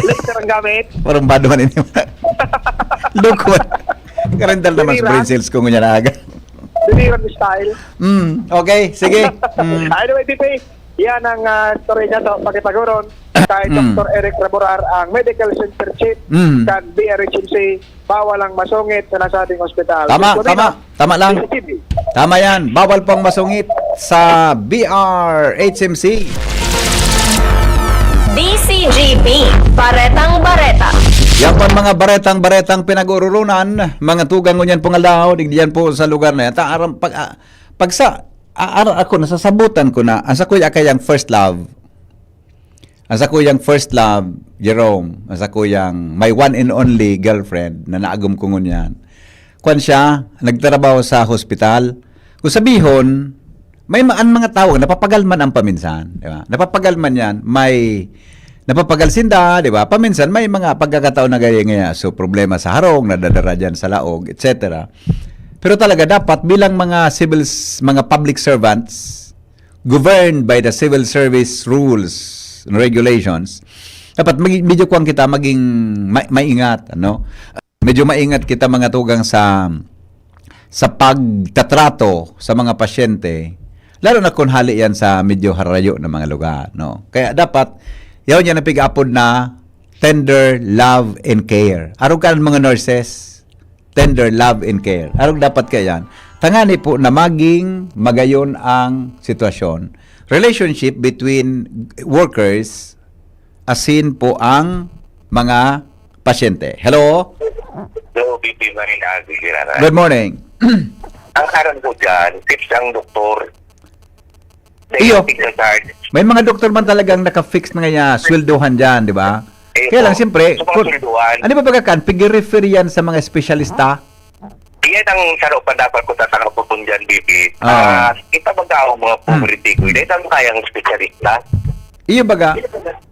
Laser ang gamit. Parang bado man ini. Loko man. Karendal na mas Biniran. Brain cells ko ngunya na aga. Biniran style. Mm, okay, sige. Mm. Anyway, P P, yan ang ah, story niya sa Pakitagoron kay Mm. Doctor Eric Raborar, ang Medical Center Chief Mm. kan B R H M C. Bawal ang masungit sa nasabing ospital. Tama, Gusto tama. nila, Tama lang. C C T V. Tama yan. Bawal pong masungit sa B R H M C. D C G B, Baretang Bareta. Yan po ang mga baretang-baretang pinag-uururunan, mga tugang ngunyan pong aldaw, digdiyan po sa lugar na yan. Ta, aram, pag, ah, pag sa, ah, ara-, ako, nasasabutan ko na, ang sa kuya kayang first love, ang sa kuyang first love, Jerome, ang sa kuyang my one and only girlfriend na naagom ko ngunyan, kwan siya, nagtrabaho sa hospital. Kung sabihon, may ma-, ang mga tao, napapagal man ang paminsan, di ba? Napapagal man yan, may napapagal sinda, di ba? Paminsan, may mga pagkakataon na gaya nga, so problema sa harong, nadadara dyan sa laog, et cetera. Pero talaga dapat bilang mga civil s-, mga public servants governed by the civil service rules and regulations, dapat magi-, medyo kuwan kita maging ma-, maingat, ano? Medyo maingat kita mga tugang sa, sa pagtatrato sa mga pasyente, lalo na kung hali yan sa medyo harayo na mga lugar, no? Kaya dapat, yaon yan ang pig-apod na tender love and care. Arog kan mga nurses, tender love and care. Arog dapat kaya yan. Tangani po na maging magayon ang sitwasyon. Relationship between workers, asin po ang mga pasyente. Hello? So, B P Marina Aguilera. Good morning. Ang aram ko dyan, tips ang doktor. Iyo. Fix ang charge. May mga doktor man talagang naka-fix na nga sweldohan dyan, di ba? Eh, Kaya lang, po, siyempre, sa mga kung, sweldohan. Ano ba baga kan? Pig-refer yan sa mga espesyalista? Iyan ang sarap pa dapat ko tatangapon dyan, B P. Ah. Ah, kita ba ka ang mga Hmm. politiko? Dahil ang kayang espesyalista. Iyo baga?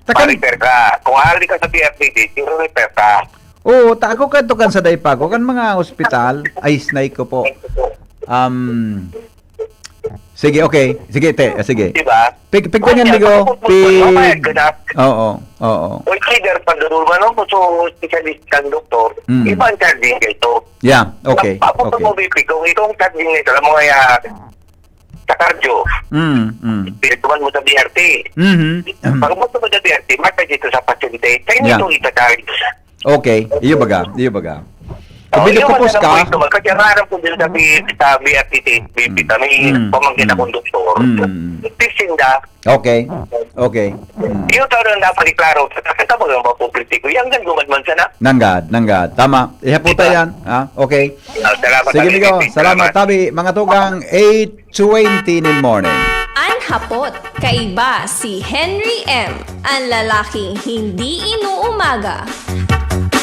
Takan, Pa-refer ka. Kung ahali ka sa P R T D, pero refer ka. Oo, ta ako kadto kan sa Daipago, kan mga ospital, ay, snay ko po. Um, sige, okay. Sige, te, ah, sige. Di ba? Pig, pigpanyan Kaya, bigo, kapag pupunta, mamayad pig... ka na. Oo, oo. O either pa doon, ano, kung so, specialist kang doktor, Mm. iba ang charging ka ito. Yeah, okay, Papunta okay. mo, B P, kung ito ang charging nito, alam mo kaya, sa cardio, Mm, mm. pinagtuman mo sa B R T. Mhm. Pag mo sa B R T, matay dito sa pasyente, sa inyo Yeah. itong ita-charge. Okay, iyo baga, iyo baga. Oh, Sabi yung ko, pos ano ka? Po ito, kasi ang harap ko din sa, B- sa B R T T, B P, Mm. kami, Mm. pamangkin Mm. akong doktor. Mm. Tisinda. Okay. Okay. Mm. Yung tao na dapat iklaro, sa kasi tao mga politiko, yung ganda man sana. Nanggad, nanggad. Tama. Ihaputa Diba? Yan. Ha? Okay. Ah, salamat, Sige, Ate Migo. Titi. Salamat, Tabi. Mga tugang, eight twenty in the morning. An hapot, kaiba si Henry M, an lalaking hindi inuumaga.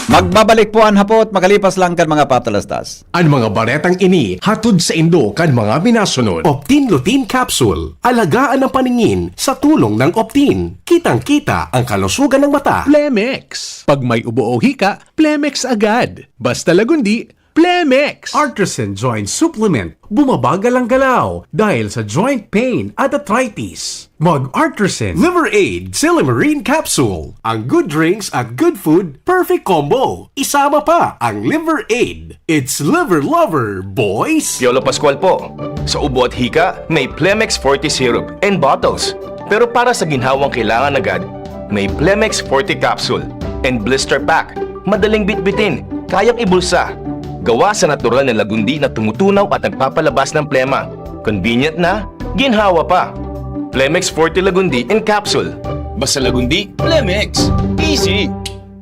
Magbabalik po an hapot, makalipas lang kan mga patalastas. An mga baretang ini hatod saindo kan mga minasunod. Optin Lutein Capsule. Alagaan ang paningin sa tulong ng Optin. Kitang-kita ang kalusugan ng mata. Plemex. Pag may ubo o hika, Plemex agad. Basta Lagundi, Plemex. Artisan Joint Supplement, bumabagal ang galaw dahil sa joint pain at arthritis. Mag Artisan. Liver Aid Silymarin Capsule. Ang good drinks at good food, perfect combo. Isama pa ang Liver Aid. It's Liver Lover, boys! Piolo Pascual po. Sa ubo at hika, may Plemex Forte Syrup and bottles. Pero para sa ginhawang kailangan agad, may Plemex Forte Capsule and Blister Pack. Madaling bitbitin, kayang ibulsa. Gawa sa natural na lagundi na tumutunaw at nagpapalabas ng plema. Convenient na, ginhawa pa. Plemex Forte Lagundi in Capsule. Basta Lagundi, Plemex. Easy!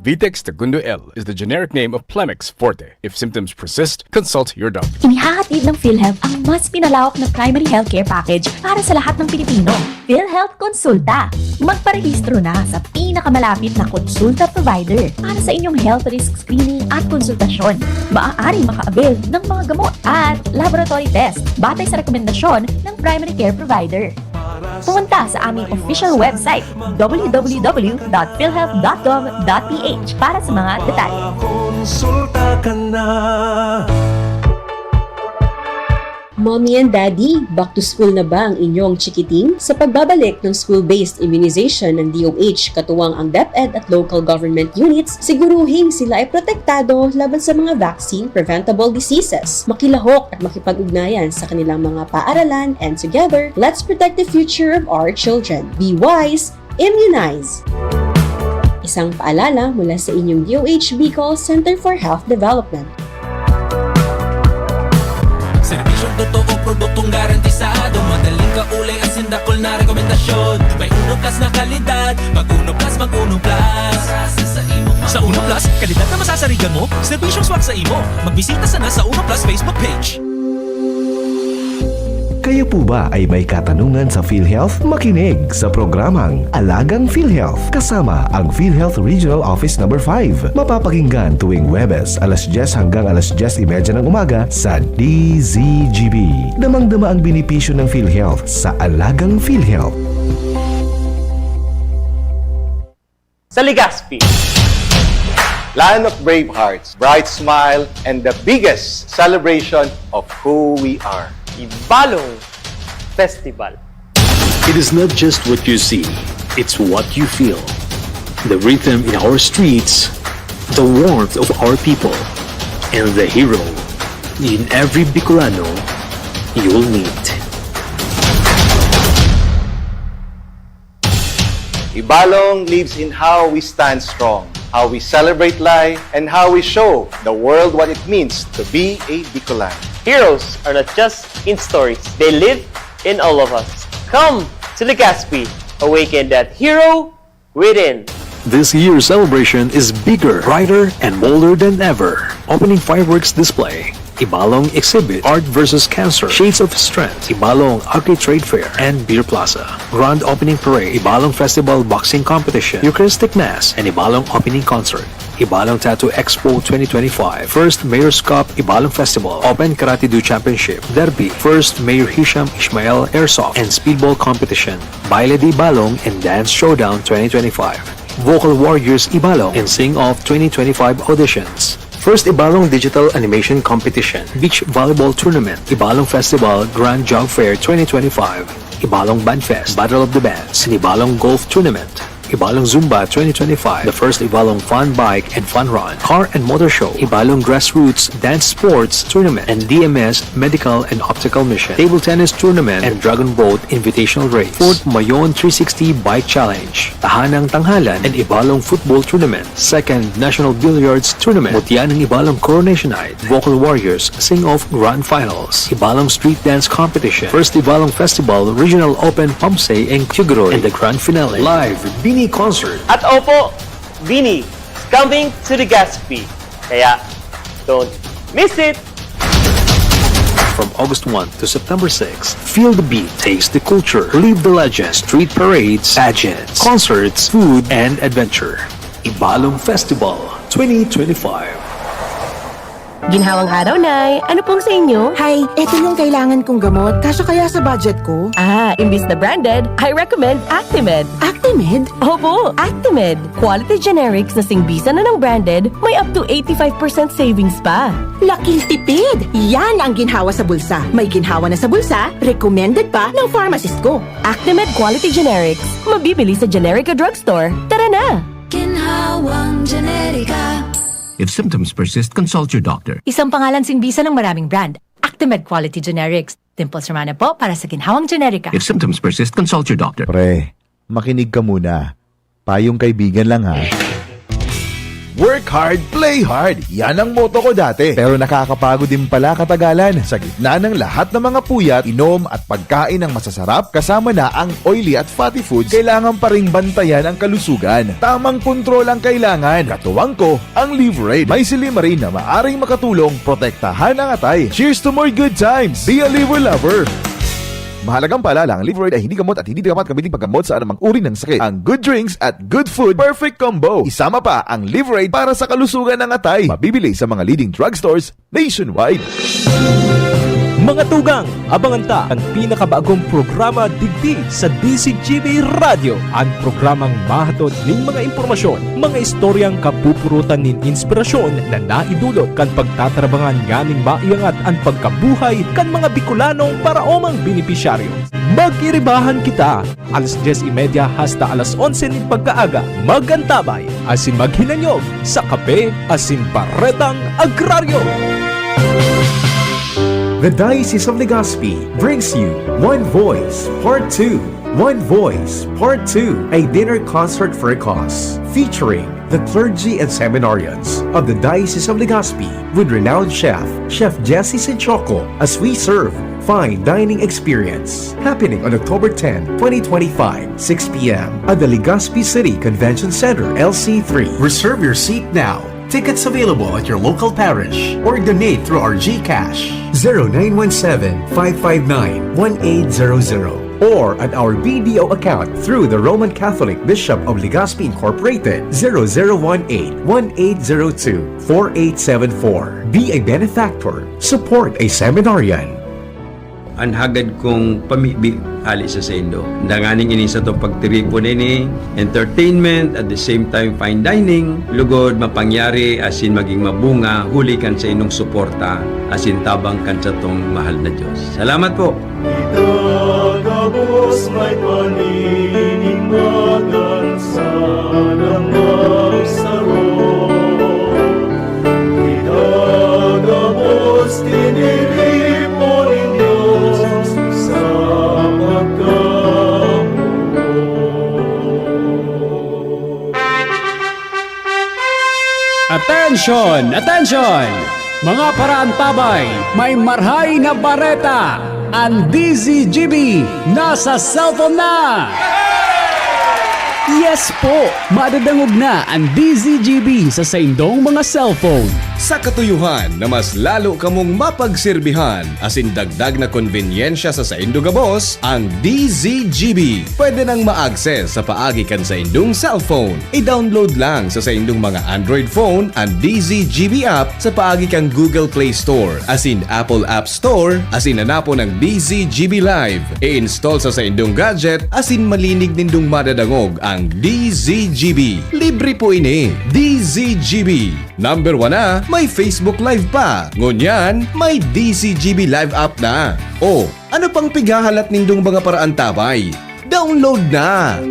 Vitex Tagundo L is the generic name of Plemex Forte. If symptoms persist, consult your doctor. Inihahatid ng PhilHealth ang mas pinalawak na primary healthcare package para sa lahat ng Pilipino. PhilHealth Konsulta. Magparehistro na sa pinakamalapit na konsulta provider para sa inyong health risk screening at konsultasyon. Maaaring maka-avail ng mga gamot at laboratory test batay sa rekomendasyon ng primary care provider. Pumunta sa aming official website, w w w dot philhealth dot gov dot p h, para sa mga detalye. Konsulta ka na. Mommy and Daddy, back to school na ba ang inyong chikiting? Sa pagbabalik ng school-based immunization ng D O H, katuwang ang DepEd at local government units, siguruhing sila ay protektado laban sa mga vaccine-preventable diseases. Makilahok at makipag-ugnayan sa kanilang mga paaralan, and together, let's protect the future of our children. Be wise, immunize! Isang paalala mula sa inyong D O H Bicol Center for Health Development. Serbisyong totoo, produktong garantisado, madaling kaulay, asin dakul na rekomendasyon. May Uno Plus na kalidad, mag Uno Plus, mag Uno Plus. Sa Uno Plus, kalidad na masasarigan mo, serbisyong swak sa imo. Magbisita sana sa Uno Plus Facebook page. Kayo po ba ay may katanungan sa PhilHealth? Makinig sa programang Alagang PhilHealth kasama ang PhilHealth Regional Office Number five. Mapapakinggan tuwing Huwebes, alas dyes hanggang alas dyes y media ng umaga sa D Z G B. Damang-dama ang benepisyo ng PhilHealth sa Alagang PhilHealth. Sa Legazpi. Land of brave hearts, bright smile, and the biggest celebration of who we are. Ibalong Festival. It is not just what you see, it's what you feel. The rhythm in our streets, the warmth of our people, and the hero in every Bicolano you'll meet. Ibalong lives in how we stand strong, how we celebrate life, and how we show the world what it means to be a Bicolan. Heroes are not just in stories, they live in all of us. Come to Legazpi, awaken that hero within. This year's celebration is bigger, brighter, and bolder than ever. Opening fireworks display, Ibalong exhibit, Art versus Cancer, Shades of Strength, Ibalong Agri Trade Fair, and Beer Plaza. Grand Opening Parade, Ibalong Festival Boxing Competition, Eucharistic Mass, and Ibalong Opening Concert. Ibalong Tattoo Expo twenty twenty-five, First Mayor's Cup Ibalong Festival, Open Karate Do Championship, Derby, First Mayor Hisham Ishmael Airsoft and Speedball Competition, Baile de Ibalong and Dance Showdown twenty twenty-five, Vocal Warriors Ibalong and Sing Off twenty twenty-five auditions, First Ibalong Digital Animation Competition, Beach Volleyball Tournament, Ibalong Festival Grand Job Fair twenty twenty-five, Ibalong Band Fest, Battle of the Bands, and Ibalong Golf Tournament. Ibalong Zumba twenty twenty-five, the first Ibalong Fun Bike and Fun Run, Car and Motor Show, Ibalong Grassroots Dance Sports Tournament, and D M S Medical and Optical Mission, Table Tennis Tournament, and Dragon Boat Invitational Race, Fort Mayon three sixty Bike Challenge, Tahanang Tanghalan, and Ibalong Football Tournament, Second National Billiards Tournament, Mutya ng Ibalong Coronation Night, Vocal Warriors Sing Off Grand Finals, Ibalong Street Dance Competition, First Ibalong Festival Regional Open Pamsay and Cuguroy, and the Grand Finale. Live Bini Concert. At opo, Bini is coming to Legazpi. Kaya, don't miss it! From August one to September six, feel the beat, taste the culture, live the legend, street parades, pageants, concerts, food, and adventure. Ibalong Festival twenty twenty-five. Ginhawang araw, Nay! Ano pong sa inyo? Hay, eto yung kailangan kong gamot. Kasya kaya sa budget ko? Ah, imbis na branded, I recommend Actimed. Actimed? Opo, Actimed. Quality generics na singbisa na ng branded, may up to eighty-five percent savings pa. Laking tipid! Yan ang ginhawa sa bulsa. May ginhawa na sa bulsa, recommended pa ng pharmacist ko. Actimed Quality Generics. Mabibili sa Generica Drugstore. Tara na! Ginhawang Generika. If symptoms persist, consult your doctor. Isang pangalan singbisa ng maraming brand. Actimed Quality Generics. Dimples Romana po para sa Ginhawang Generika. If symptoms persist, consult your doctor. Pre, makinig ka muna. Payong kaibigan lang ha. Work hard, play hard. Yan ang motto ko dati. Pero nakakapagod din pala katagalan. Sa gitna ng lahat ng mga puyat, inom at pagkain ng masasarap, kasama na ang oily at fatty foods, kailangan pa ring bantayan ang kalusugan. Tamang kontrol ang kailangan. Katuwang ko, ang Liverade. May silymarin na maaring makatulong protektahan ang atay. Cheers to more good times! Be a Liver Lover! Mahalagang paalala, ang Liverade ay hindi gamot at hindi dapat gamitin paggamot sa anumang uri ng sakit. Ang good drinks at good food, perfect combo. Isama pa ang Liverade para sa kalusugan ng atay. Mabibili sa mga leading drugstores nationwide. Mga tugang, abangan ta ang pinakabagong programa digdi sa D C G B Radyo. An programang mahatod nin mga impormasyon, mga istoryang kapupurutan nin inspirasyon na naidulot kan pagtatarabangan nganing maiangat an pagkabuhay kan mga Bikolanong paraomang benepisyaryo. Mag-iribahan kita, alas dyes y media hasta alas onse nin pagkaaga. Mag-antabay asin maghinanyog sa Kape asin Baretang Agraryo. The Diocese of Legazpi brings you One Voice Part two. One Voice Part two, a dinner concert for a cause, featuring the clergy and seminarians of the Diocese of Legazpi with renowned chef, Chef Jesse Sinchoco, as we serve fine dining experience. Happening on October ten, twenty twenty-five, six p m at the Legazpi City Convention Center, L C three. Reserve your seat now. Tickets available at your local parish or donate through our GCash, zero nine one seven, five five nine, one eight zero zero, or at our B D O account through the Roman Catholic Bishop of Legazpi Incorporated, zero zero one eight, one eight zero two, four eight seven four. Be a benefactor. Support a seminarian. an hagad kong pamibi hale sa saindo. Danganing ini satong pagtiripon ini, entertainment, at the same time fine dining, lugod mapangyari asin maging mabunga huli kan saindong suporta asin tabang kan satong mahal na Dios. Salamat po! Itagabos may paninimbagan sa langaw saro. Itagabos tiniripo nin Dios sa pagkamuot. Attention! Attention! Mga paraantabay, may marhay na bareta! An D Z G B nasa cellphone na! Yes po! Madadangog na an D Z G B sa saindong mga cellphone. Sa katuyohan na mas lalo kamong mapagserbihan asin dagdag na konbenyensya sa saindo gabos, ang D Z G B pwede nang ma-access sa paagi kan saindong cellphone. I-download lang sa saindong mga Android phone an D Z G B app sa paagi kan Google Play Store asin Apple App Store asin hanapon ang D Z G B Live. I-install sa saindong gadget asin malinig nindong madadangog ang D Z G B. Libre po ini. D Z G B. Number one na, may Facebook Live pa. Ngunyan, may D Z G B Live app na. O, ano pang pighahalat nindong mga paraantabay? Download na!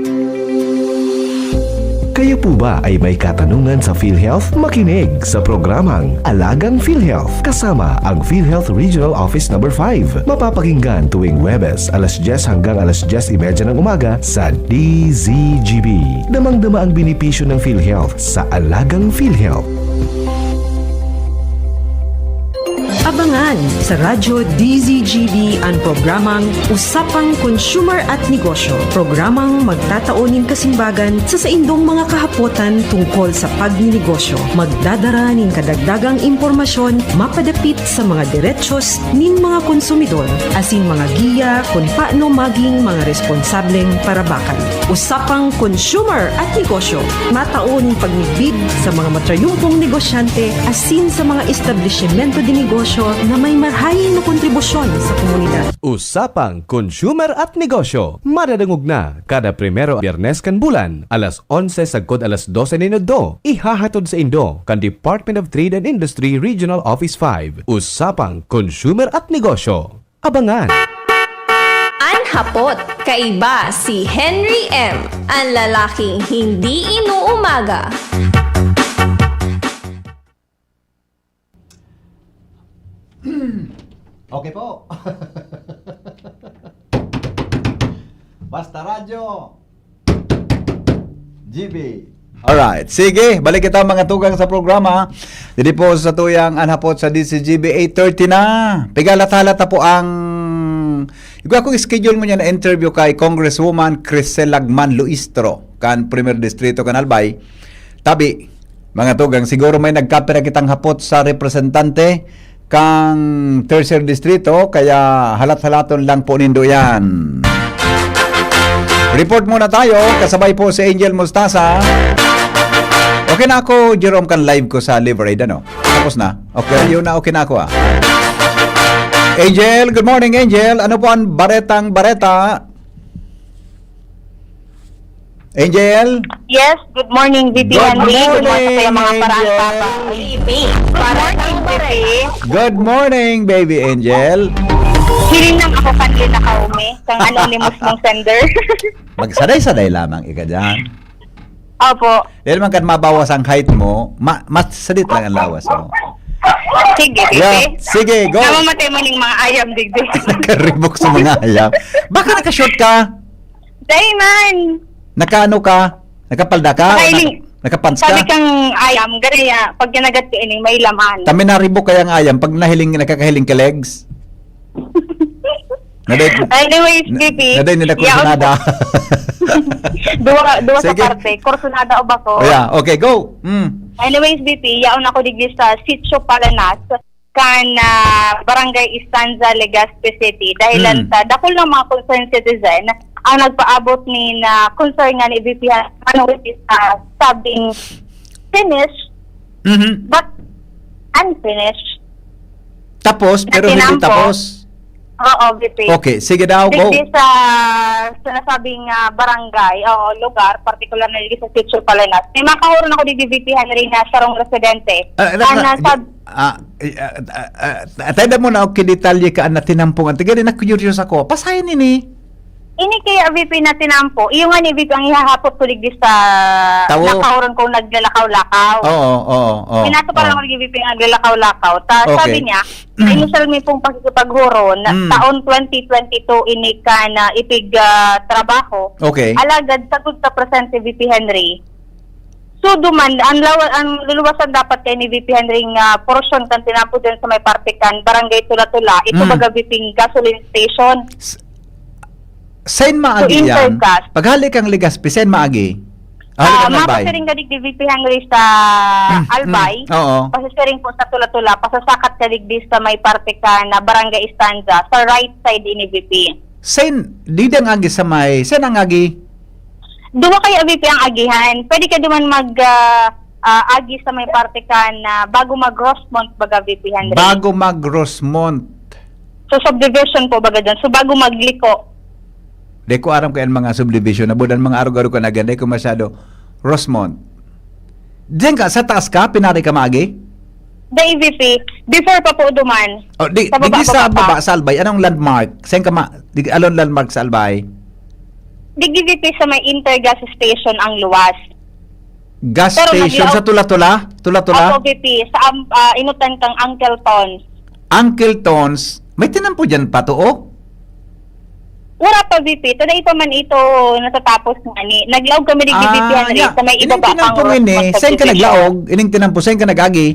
Kayo po ba ay may katanungan sa PhilHealth? Makinig sa programang Alagang PhilHealth kasama ang PhilHealth Regional Office Number five. Mapapakinggan tuwing Huwebes, alas dyes hanggang alas dyes y media ng umaga sa D Z G B. Damang-dama ang benepisyo ng PhilHealth sa Alagang PhilHealth. Abangan sa Radyo D Z G B an programang Usapang Consumer at Negosyo, programang magtatao nin kasimbagan sa saindong mga kahapotan tungkol sa pagninegosyo, magdadara nin kadagdagang impormasyon mapadapit sa mga derechos nin mga konsumidor, asin mga giya kun paano maging mga responsableng parabakan. Usapang Consumer at Negosyo, matao nin pagmidbid sa mga matrayumpong negosyante asin sa mga establisimento de negosyo na may marhay na kontribusyon sa komunidad. Usapang Consumer at Negosyo, madadangog na kada primero Biyernes kan bulan, alas onse sagkod alas dose nin udto. Ihahatod saindo kan Department of Trade and Industry Regional Office five. Usapang Consumer at Negosyo. Abangan! An hapot, kaiba si Henry M, an lalaking hindi inuumaga. Okay po. Basta Radyo, G B. Alright. Sige, balik kita mga tugang sa programa. Didi po sa tuyang anhapot sa D C G B eight thirty na. Pigalat-halat na po ang igwa kong schedule mo niya na interview kay Congresswoman Crisel Lagman Luistro kan Primer Distrito kan Albay. Tabi, mga tugang, siguro may nagkapira kitang hapot sa representante kang Tercer Distrito, kaya halat-halaton lang po nindo yan. Report muna tayo, kasabay po si Angel Mustasa. Okay na ako, Jerome, kan live ko sa Live Aid, ano? Tapos na? Okay, yun na, okay na ako ah. Angel, good morning, Angel. Ano po ang baretang bareta? Angel? Yes, good morning, V P Good Henry. Good morning, morning, mga Angel. Parang papa. Baby. Good morning, baby. Good morning, baby Angel. Hiling lang ako kanina ka, Umi, kang anonymous mong sender. Magsaday-saday lamang ika dyan. Opo. Dahil man kan mabawas ang height mo, ma mas sadit lang ang lawas mo. Sige, sige. Yeah. Sige, go. Namamatay mo ning mga ayam, digdi. Nakaribok sa mga ayam. Baka naka-short ka? Dahil man. Nakaano ka? Nakapalda ka? Nakailing. Nakapants ka? Sabi kang ayam, ganaya, pag ginagat ka ining, may laman. Tami naribok kayang ayam, pag nahiling, nakakahiling ka legs? Naday, Anyways, B P, naday nila kursunada. duwa, duwa sa parte. Kursunada o bako? Oh, yeah. Okay, go. Mm. Anyways, B P, yaon ako digdi sa Sitio Palanas. kan ah, Barangay Estanza, Legazpi City. Dahilan Mm. sa dakul na mga concerned citizen ang nagpaabot nin ah, concern nga ni B P Hanman, which is ah, sabing finished Mhm. but unfinished. Tapos, pero hindi Natinampo. tapos. Oo, V P. Okay, sige daw, go. Digdi sa sinasabing, ah, barangay, o lugar, partikular na digdi sa Sitio Palanas. May makahuron ako digdi, V P Henry, na sarong residente. Ah, ah, Ang ah, nasab- ah, eh, ah, ah, ah, atay na mo na, okay, detalye ka na tinampongan. Tiga din, na-curious ako. Pasahin ini. Ini kaya, V P, na tinampo. Iyo nga ni V P ang ihahapot ko digdi sa Tawo. Nakahuron kong naglalakaw-lakaw. Oo, oo, oo, Pinato pa lang oo. ako digdi, V P, ang naglalakaw-lakaw. Ta, Okay. sabi niya, Sa initial mi pong pakikipaghuron, na Mm. taon twenty twenty-two ini kan, ah, ipig, ah, trabaho. Okay. Alagad sagkod ta presente, V P Henry. So, duman, ang lawa-, ang luluwasan dapat kay ni V P Henry nga porsyon kan tinampo dyan sa may parte kan Barangay Tula-Tula, ito Mm. baga, V P, gasoline station. S-, Sain maagi So, yan? Intergas. Paghali kang Legazpi, sain maagi? Ah, hali Ah, kang Albay. Mapasiring ka digdi, V P Henry, sa Mm, Albay. mm, oo. Pasisiring po sa Tula-Tula, pasasakat ka digdi sa may parte ka na Barangay Estanza, sa right side ini, V P. Sain, digdi ang agi sa may, sain ang agi? Duwa kayo, V P, ang agihan. Pwede ka duman mag, ah, ah, agi sa may parte ka na bago mag Rosemont, baga, V P Henry. Bago mag Rosemont. So, subdivision po, baga dyan. So, bago magliko. Di ko aram kaya ang mga subdivision. Abot ang mga arog-arog ka na ganyan. Di ko masyado. Rosemont. Diyan ka, sa taas ka, pinari ka maagi? Dai, V P. Before pa po duman. Oh, di, Sa baba, digdi sa baba pa. baba, sa Albay, anong landmark? Saan ka ma-, di, anong landmark sa Albay? Digdi, V P, sa may Intergas Station ang luwas. Gas Pero station naglaog sa Tula-Tula? Tula-Tula? Opo, V P. Sa am-, ah, inutan kang Uncle Tons. Uncle Tons? May tinampo dyan pa to, oh? Wala pa, V P. Today pa man ito natatapos nga ni. Naglaog kami ni Ah, V P Henry yeah. sa may Ining ibaba tinampo pang nga ini, Rosemont saan ka subdivision. naglaog? Ining tinampo, saan ka nag-agi?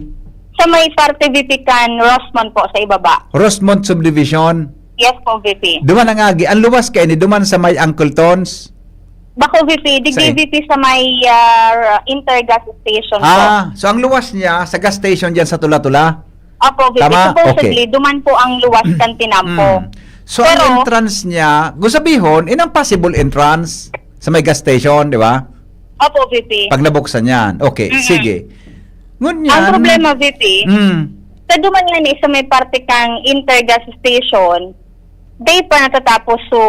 Sa may parte, V P, kan Rosemont po, sa ibaba. Rosemont Subdivision? Yes po, V P. Duman ang agi. Ang luwas ka ini, duman sa may Uncle Tons? Bako, V P. Digdi, Sa i- V P, sa may, ah, Intergas Station po. Ah, so ang luwas niya sa gas station dyan sa Tula-Tula? Opo, V P. Tama? Supposedly, Okay. duman po ang luwas kan tinampo. Mm. So, ang Pero entrance niya, gusabihon, inang possible entrance sa may gas station, di ba? Opo, V P. Pag nabuksan yan. Okay, Mm-mm. sige. Ngunyan, Ang problema, V P, mm. sa duman nga ni sa may parte kang Intergas Station, day pa natatapos so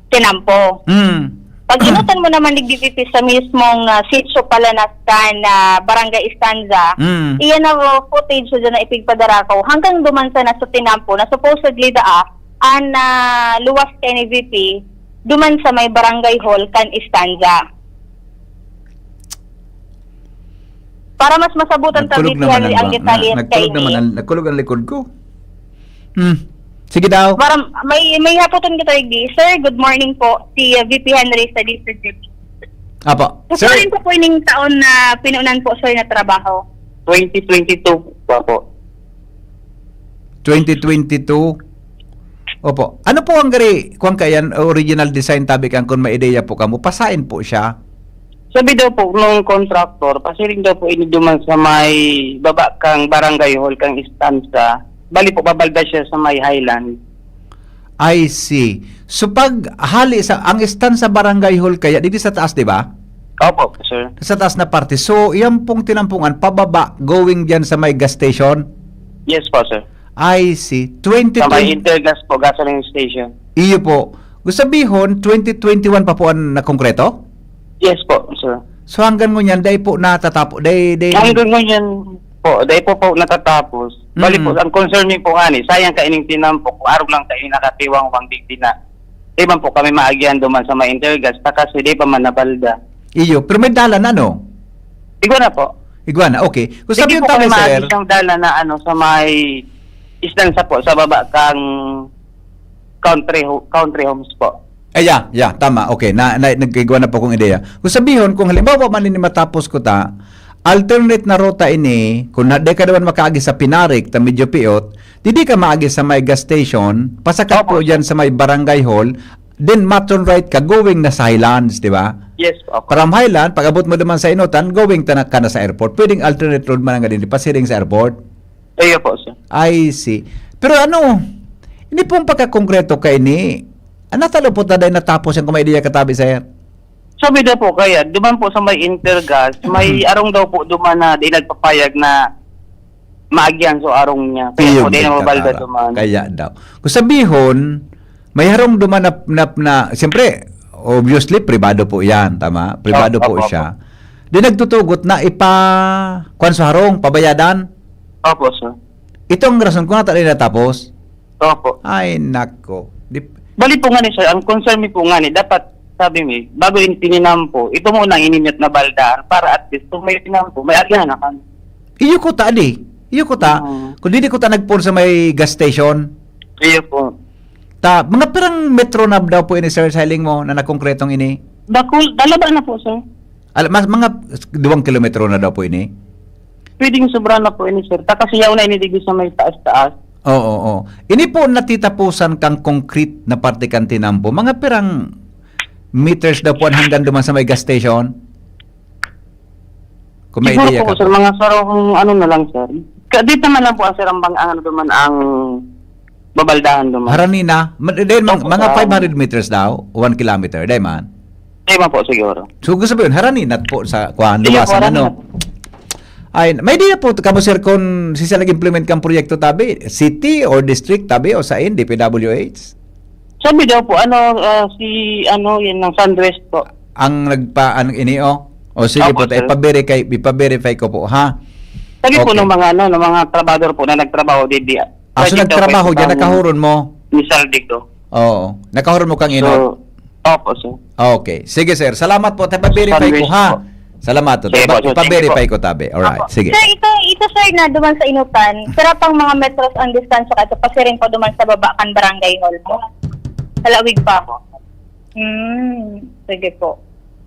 tinampo. Mm. Pag inutan mo naman ni V P sa mismong, ah, Sitio Palanas kan, ah, Barangay Estanza, Mm. iyan na, oh, footage sa dyan na ipigpadarakaw hanggang duman sa nasa tinampo na supposedly daa, an, ah, luwas kay ni V P, duman sa may barangay hall kan Estanza. Para mas masabutan ta, Nagkulog V P naman Henry, ang ang ba-, detalye na, nagkulog kay naman ni ang, nagkulog ang likod ko. Hmm. Sige daw. Para may, may hapoton kita, Igdi. Sir, good morning po. Si, uh, V P Henry sa District G P. Apo. Sir. Kukunin ko po ining taon na pinunan po, sir, na trabaho. Twenty twenty-two pa po. Twenty twenty-two. Opo. Ano po ang gari, kung kayan, original design, tabi kan, kung may ideya po kamo, pasain po siya? Sabi daw po nung contractor, pasiring daw po ini duman sa may baba kang barangay hall kang Estanza. Bali po, babalda siya sa may Highland. I see. So, pag hali sa, ang Estanza barangay hall kaya, digdi sa taas, di ba? Opo, sir. Sa taas na parte. So, yan pong tinampungan, pababa, going dyan sa may gas station? Yes po, sir. I see. Sa may Twenty twenty Intergas po, gasoline station. Iyo po. Gusto sabihon, twenty twenty-one pa po ang nakongkreto? Yes po, sir. So, hanggang ngunyan, dai po natatapo-, dai, dai Hanggang ngunyan po, dai po po natatapos. Bali po, Mm. ang concern mi po nga ni, sayang kaining tinampo, kung arog lang kaini nakatiwang pang digdi na. Di man po kami maagihan duman sa may Intergas, ta kasi di pa man nabalda. Iyo, pero may dalan, ano? Igwa na po. Igwa na, okay. Kung Hindi sabihin po tayo, kami sir, maagihan dalan na, ano, sa may Estanza po, sa baba kang country ho-, country homes po. Ay, yeah, yeah, tama. Okay, na, na, nagkaigwa na po kong ideya. Kung sabihon, kung halimbawa man ini matapos ko ta, alternate na ruta ini, kung na, di ka naman makaagi sa Pinarik, ta medyo piot, di, di ka maagi sa may gas station, pasakat Opo. po dyan sa may barangay hall, then matron right ka, going na sa Highlands, di ba? Yes, opo. From Highland, pag abot mo naman sa Inotan, going ta na, ka na sa airport. Pwedeng alternate road man ang ganyan, pasiring sa airport. Iyo po, sir. I see. Pero ano, hindi pong pagkakongkreto ka ini, ah, natalo po ta dahil natapos yung kumaidea katabi, sir? Sabi daw po, kaya duman po sa may Intergas, may Mm. arong daw po duman na di nagpapayag na maagihan sa arong niya. Kaya Iyo, po, di na mabalda Tara. duman. Kaya daw. Kung sabihon, may harong duman na, na, na, siyempre, obviously, pribado po yan, tama? Pribado Opo, po opo. siya. Di nagtutugot na ipa, kwan sa harong, pabayadan. Opo, sir. Ito ang rason kung nata rin natapos. Opo. Ay, nako. Di, Bali po nga ni, sir, ang concern mi po nga ni, dapat, sabi mi, bago yung tininampo, ito muna ang inimit na baldahan para at least kung may tinampo, may agihan na kami. Iyo ko ta, di. Iyo ko ta. Oo. Kung di, di ko ta nagpon sa may gas station. Iyo po. Ta, mga pirang metro na daw po ini, sir, sa hiling mo na nakongkretong ini? Dakul, dalaba na po, sir. Al-, mas, mga duwang kilometro na daw po ini? Pwedeng sobra na po ini, sir. Ta kasi yaw na ini digdi sa may taas-taas. Oo, oo. Ini po natitapusan kang concrete na parte kan tinampo. Mga pirang meters daw po ang hanggang duman sa may gas station? Kung may Siguro idea po, ka sir, po. mga sarong ano na lang, sir. Ka-, dito naman lang po, sir, ang bang-, ang ano naman, ang babaldahan naman. Harani na. Ma-, dahil mang-, Opo, mga sir. five hundred meters daw, one kilometer, dahil man. Di ba po, siguro? So, gusto mo yun, harani na po sa, kuwan, Sige po, luwasan, harani ano? na po. Ay, may idea po kamo, sir, kung sisa nag-implement kang proyekto tabi, city or district tabi o sa D P W H? Sabi daw po, ano, ah, si, ano, yun, ng Sandwest po. Ang nagpa-, ang ini, oh? O sige Opo, po, sir. ipa-verify, ipa-verify ko po, ha? Sabi po Okay. ng mga, ano, ng mga trabahador po na nagtrabaho, di, di, Ah, so pwede daw nagtrabaho po dyan, itang nakahuron mo? Ni Saldico. Oo. Nakahuron mo kang inot? So, opo, sir. Okay. Sige, sir. Salamat po. Sa Ipa-verify ko, Sandwest ha? po. Salamat po. Sige Ipa-, po, sir. Thank you ipa-verify po. ko, tabi. Alright. Opo. Sige. Sir, ito, ito, sir, na duman sa inutan. Pira pang mga metros ang distansya kaito pasiring pa duman sa baba kan barangay hall mo? Sa lawig pa. Opo. Hmm, sige po.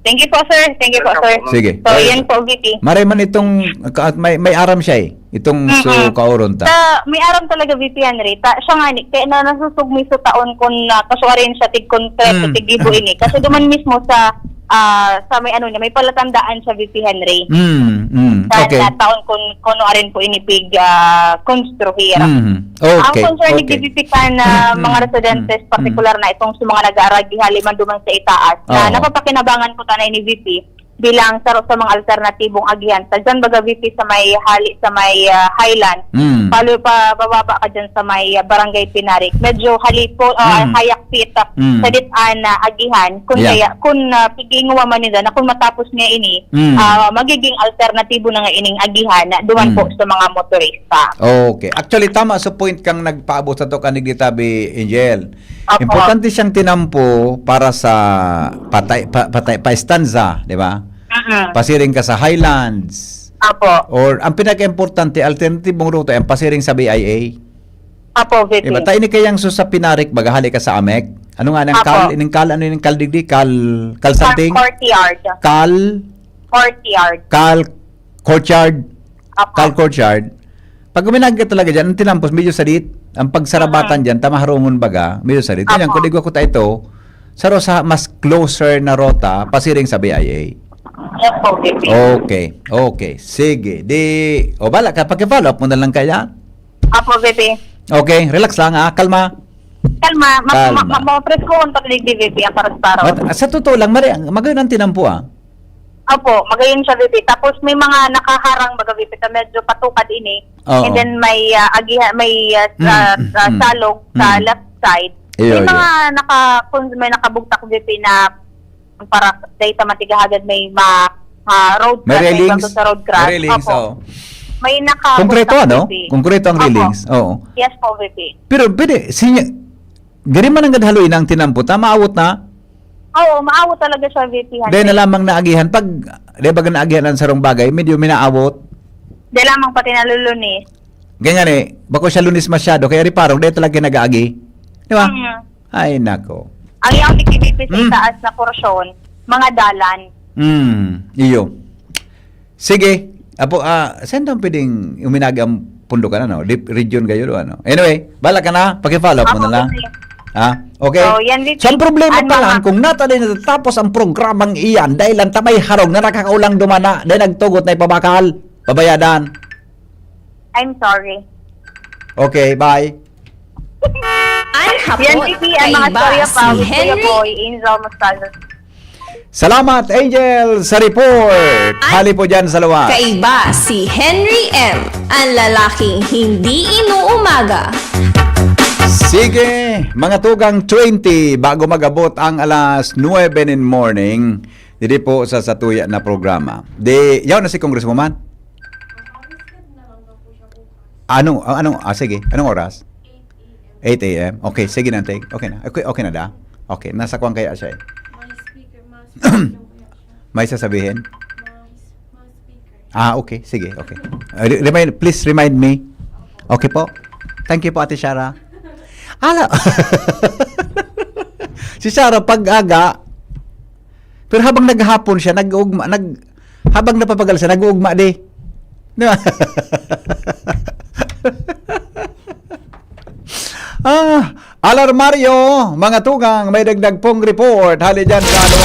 Thank you po, sir. Thank you po, Welcome sir. po, ma'am. Sige. So, Well, yan po, V P. Maray man itong, ka-, may, may aram siya eh. Itong Mm-mm. so, kauron ta. Sa, may aram talaga, V P Henry. Ta, siya nga ni, kaya na nasusugmi sa taon kung na, kasuwarin siya, tig kon-, Mm. tig libo ini. Kasi duman mismo sa, ah, sa may ano niya, may palatandaan siya, V P Henry. Mm, mm. Sa, Okay. sa taon kung, kung ano rin po inipig, ah, konstruhir. Mm. Ang Okay, concern ni okay. V P ka na Mm, mga mm, residentes, mm. partikular na itong sa mga nag-aaragi hali man duman sa itaas, na Oo. napapakinabangan ko tanay ni V P bilang saro sa mga alternatibong agihan. Sa dyan, baga, V P, sa may hali, sa may, ah, Highland, Mm. palo pa, bababa ka dyan sa may, ah, Barangay Pinarik. Medyo hali po, ah, Mm. hayakpit, ah, Mm. sa ditan na agihan. Kung Yeah. kaya, kung, ah, piginguwa man nila na kung matapos niya ini, Mm. ah, magiging alternatibo na nga ining agihan na duman Mm. po sa mga motorista. Okay. Actually, tama sa point kang nagpaabot sa to, kanig di tabi, Angel. Opo. Importante siyang tinampo para sa patay, pa, patay, pa estanza, di ba? Mm-mm. Pasiring ka sa Highlands. Opo. Or, ang pinaka-importante, alternatibong ruta, ang pasiring sa B I A. Opo, V P. Di ba? Ta ini kayang so sa Pinarik, baga hali ka sa Amek. Ano nga nang Opo. Kal, ining Kal, ano ining Kal digdi? Kal, Kal Kal something? Courtyard. Kal? Courtyard. Kal Courtyard. Opo. Kal Courtyard. Pag uminagi ka talaga dyan, ang tinampos, medyo sadit. Ang pagsarabatan Mm. dyan, tamaharungon baga, medyo sadit. Kanya, Opo. kung di ko kuta ito, saro sa mas closer na rota, pasiring sa B I A. Yes po, V P. Okay, okay. Sige. Di, o bala ka, paki-follow up mo na lang kaya. Opo, V P. Okay, relax lang, ah. Kalma. Kalma. Ma-, Kalma. ma-, ma-, mapreskuhon pa digdi, V P, ang parang-parang. Mat-, sa totoo lang, mari-, magayon ang tinampo, ah. Opo, magayon siya, V P. Tapos may mga nakaharang, baga, V P, na medyo patukad ini. Oo. And then may, ah, agiha-, may, ah, Mm, sa, mm, sa mm. salog sa Mm. left side. Iyo, May iyo. mga naka-, kung may nakabugtak, V P, na para dahil sa Matigahagad may ma-, ah, road May crash, may railings? bago sa road crash. May railings, Opo. oo. May nakabugtak, Konkreto, ano? V P. Konkreto ang Opo. railings, oo. Yes po, V P. Pero pwede, sinya-, diri man ang gadhaloy na ang tinampo, ta, maawot na? Oo, maawot talaga siya, V P Dahil na Henry. lamang naagihan. Pag, di ba naagihan ang sarong bagay, medyo minaawot? Di lamang pati nalulunis. Ganyan eh, bako siya lunis masyado, kaya riparong, dahil talaga nag-aagi. Di ba? Mm. Ay, nako. Ang iyang activity sa Mm. itaas na porsyon, mga dalan. Mm, iyo. Sige, apo, ah, saan daw pwedeng uminagi ang pundukan, ano? Di, region kayo, ano? Anyway, bala ka na, paki-follow up mo Ako, na lang. V P. Ha? Okay? So, yan, V P. So, ang problema Ano pala, nga? kung nata din natatapos ang programang iyan, dahil lang tabay harong na nakakaulang dumana, dahil nagtugot na ipabakal, babayadan. I'm sorry. Okay, bye. Ang hapon Yan, V P, ang mga kaiba storya pa si with Kuya Henry. Boy, Angel Moscalzo. Salamat, Angel, sa report. Hali po dyan sa luwas. Kaiba si Henry M, ang lalaking hindi inuumaga. Sige, mga tugang twenty, bago mag-abot ang alas nuebe nin morning, diri po sa satuya na programa. Di, yaw na si Congresswoman. Anong, anong, ah, sige. Anong oras? Eight a m. Okay, sige na, take. Okay na. Okay, okay na da. Okay, nasa kwan kaya siya eh. May sasabihin? Ah, okay. Sige, okay. Uh, re- remind, please remind me. Okay po. Thank you po, Ate Shara. Ala. Si Shara, pag aga, pero habang naghapon siya, nag-ugma, nag, habang napapagal siya, nag-uugma di. Di ba? Ah, alarmaryo, mga tugang, may dagdag pong report. Hali dyan sa ano.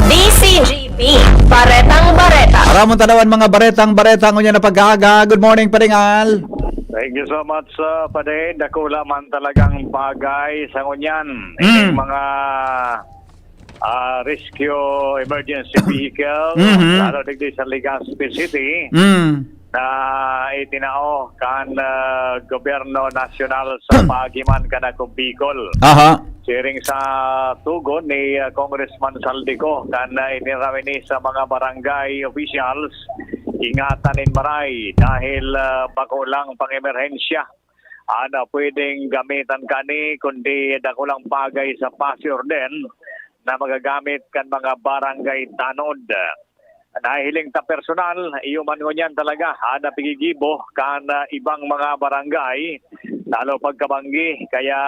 D C G B, Baretang Bareta. Aramon tanawan mga baretang bareta ngunyan na pag-aaga. Good morning, Paringal. Thank you so much, uh, Pade. Dakula man talagang bagay sa ngunyan. Mm. Ining mga, ah, rescue emergency vehicle, Mhm. lalo digdi sa Legazpi City, Mm. na itinao kan, ah, gobyerno nasyonal sa paagiman kan Ako Bicol. Aha. Siring sa tugon ni, ah, Congressman Zaldy Co, kan, ah, itinaraw ini sa mga barangay officials, ingatan nin maray dahil, ah, bako lang pang-emerhensya an, ah, pwedeng gamitan kani, kundi dakulang bagay sa pasi-orden na magagamit kan mga barangay tanod. Nahihiling ta personal, iyo man ngunyan talaga an napigigibo kan, ah, ibang mga barangay, lalo pagkabanggi, kaya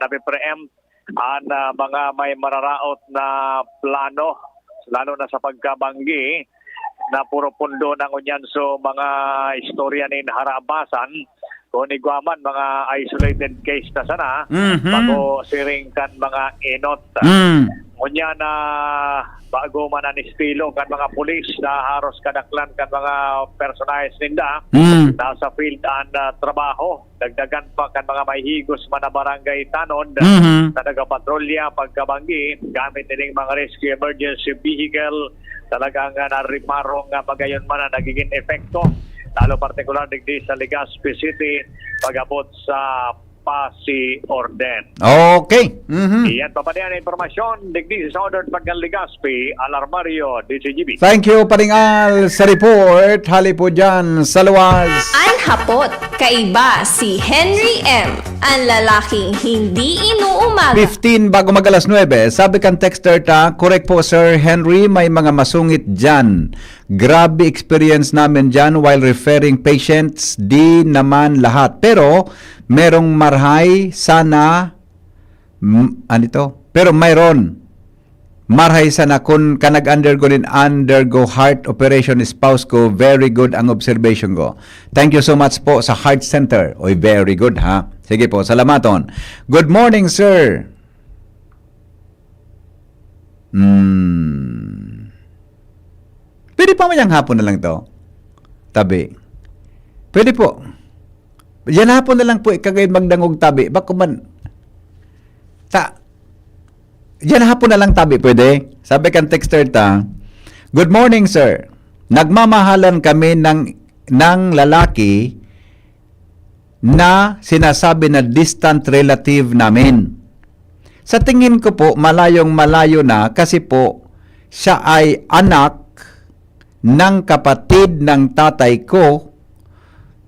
napipreempt an, ah, mga may mararaot na plano, lalo na sa pagkabanggi, na puro pundo na ngunyan. So, mga istorya nin harabasan, kung igwa man, mga isolated case na sana, Mhm. bako siring kan mga enot. Mm. Ngunyan na bago man an estilo kan mga pulis na haros kadaklan kan mga personahe ninda, Mm. nasa field an, ah, trabaho. Dagdagan pa kan mga mahihigos man na barangay tanod Mhm. na nagapatrolya pagkabanggi gamit nining mga rescue emergency vehicle. Talagang, ah, nariparong nga magayon man ang nagiging epekto, lalo partikular digdi sa Legazpi City, pag-abot sa pasi-orden. Okay. Mhm. Iyan pa pa niyan ang impormasyon digdi sa Southern Barangay Legazpi, Alarmario, D C G B. Thank you, Paringal, sa report. Hali po dyan sa luwas. An hapot, kaiba si Henry M, ang lalaking hindi inuumaga. Fifteen bago mag alas nuebe. Sabi kan texter ta, "Correct po, Sir Henry, may mga masungit dyan. Grabe experience namin dyan while referring patients, di naman lahat. Pero merong marhay sana, m- ano ito? Pero mayroon. Marhay sana kun ka nag-undergo nin undergo heart operation spouse ko, very good ang observation ko." Thank you so much po sa Heart Center. Oy, very good ha. Sige po, salamaton. Good morning, sir. Hmm. Pwede pa mayang hapon na lang to? Tabi. Pwede po. Yan hapon na lang po, ikagay magdangog tabi. Bako man. Ta, yan hapon na lang tabi, pwede? Sabi kan texter ta, "Good morning, sir. Nagmamahalan kami ng, ng lalaki na sinasabi na distant relative namin. Sa tingin ko po, malayong-malayo na kasi po, siya ay anak ng kapatid ng tatay ko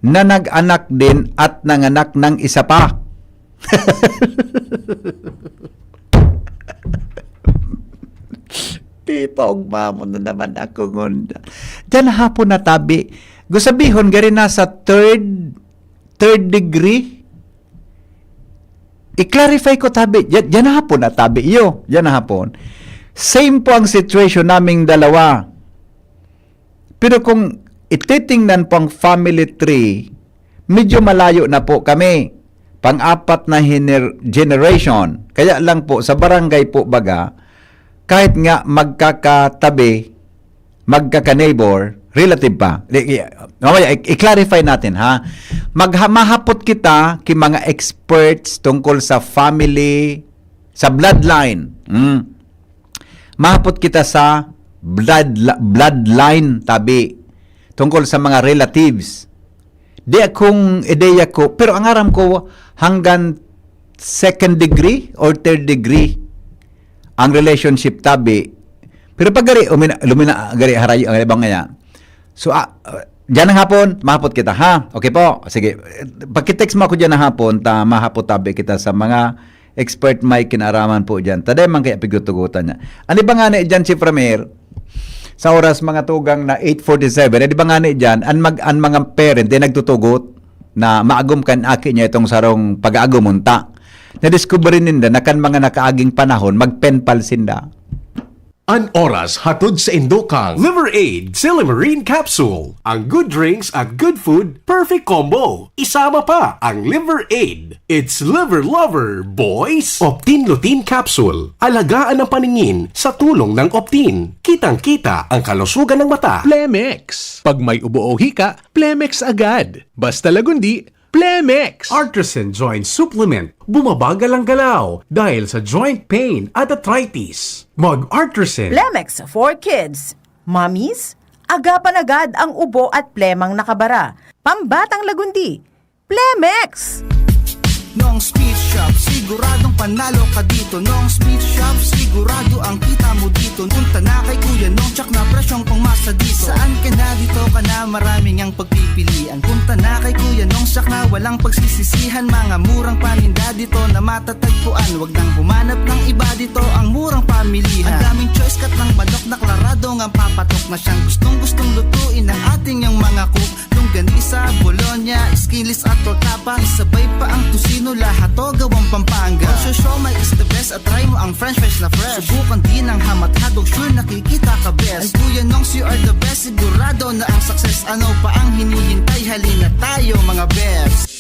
na nag-anak din at nanganak ng isa pa." Pipaugma mo na naman ako, ngon. Diyan hapon natabi. Gusabihon, gari na sa third, third degree. I-clarify ko, tabi. Diyan, diyan hapon natabi iyo. Diyan hapon. Same po ang situation naming dalawa. Pero kung ititingnan po ang family tree, medyo malayo na po kami. Pang-apat na hiner-, generation. Kaya lang po, sa barangay po baga, kahit nga magkakatabi, magkaka-neighbor, relative pa. Di, di, mamaya, i- i-clarify natin, ha? Magha-, mahapot kita ki mga experts tungkol sa family, sa bloodline. Mm. Mahapot kita sa blood, bloodline, tabi, tungkol sa mga relatives. Di akong ideya ko, pero ang aram ko, hanggang second degree or third degree ang relationship, tabi. Pero pag gari, umina, lumina, gari, harayo, ang ibang kaya. So, ah, diyan ang hapon, mahapot kita, ha? Okay po? Sige, pagkitext mo ako diyan ng hapon, ta mahapot tabi kita sa mga expert may kinaraman po diyan. Taday man kaya pigutugutan niya. Ano ba nga na diyan si Premier? Sa oras mga tugang na eight forty-seven, eh, di ba nga ni diyan, an, mag, an mga parent, di nagtutugot na maagom kan aki niya itong sarong pag-aagumunta. Nadiskubre ninda na kan mga nakaaging panahon, magpenpal sinda. An oras hatod sa indokang Liver Aid Silymarin Capsule. Ang good drinks at good food, perfect combo. Isama pa ang Liver Aid. It's Liver Lover, boys! Optin Lutein Capsule. Alagaan ang paningin sa tulong ng Optin. Kitang-kita ang kalusugan ng mata. Plemex. Pag may ubo o hika, Plemex agad. Basta Lagundi, Plemex! Artisan Joint Supplement. Bumabagal ang galaw dahil sa joint pain at arthritis. Mag-Artisan. Plemex for Kids. Mommies, agapan agad ang ubo at plemang nakabara. Pambatang Lagundi, Plemex! Nong Speed Shop, siguradong panalo ka dito. Nong Speed Shop, sigurado ang kita mo dito. Punta na kay Kuya Nong, tsak na presyong pangmasa dito. Saan ka na, dito ka na, maraming ang pagpipilian. Punta na kay Kuya Nong, tsak na walang pagsisisihan. Mga murang paninda dito na matatagpuan. Wag nang humanap ng iba dito, ang murang pamilihan. Ang daming choice, cut ng manok na klarado ngang papatok na siyang gustong-gustong lutuin ng ating yang mga cook. Longganisa, bologna, skinless at tortapa. Isabay pa ang tocino, lahat to gawang Pampanga. Ang siomai is the best at try mo ang french fries na fresh. Subukan din ang ham at hotdog, sure nakikita ka best. Ay Kuya Nongs, you are the best, sigurado na ang success. Ano pa ang hinihintay? Halina tayo mga best.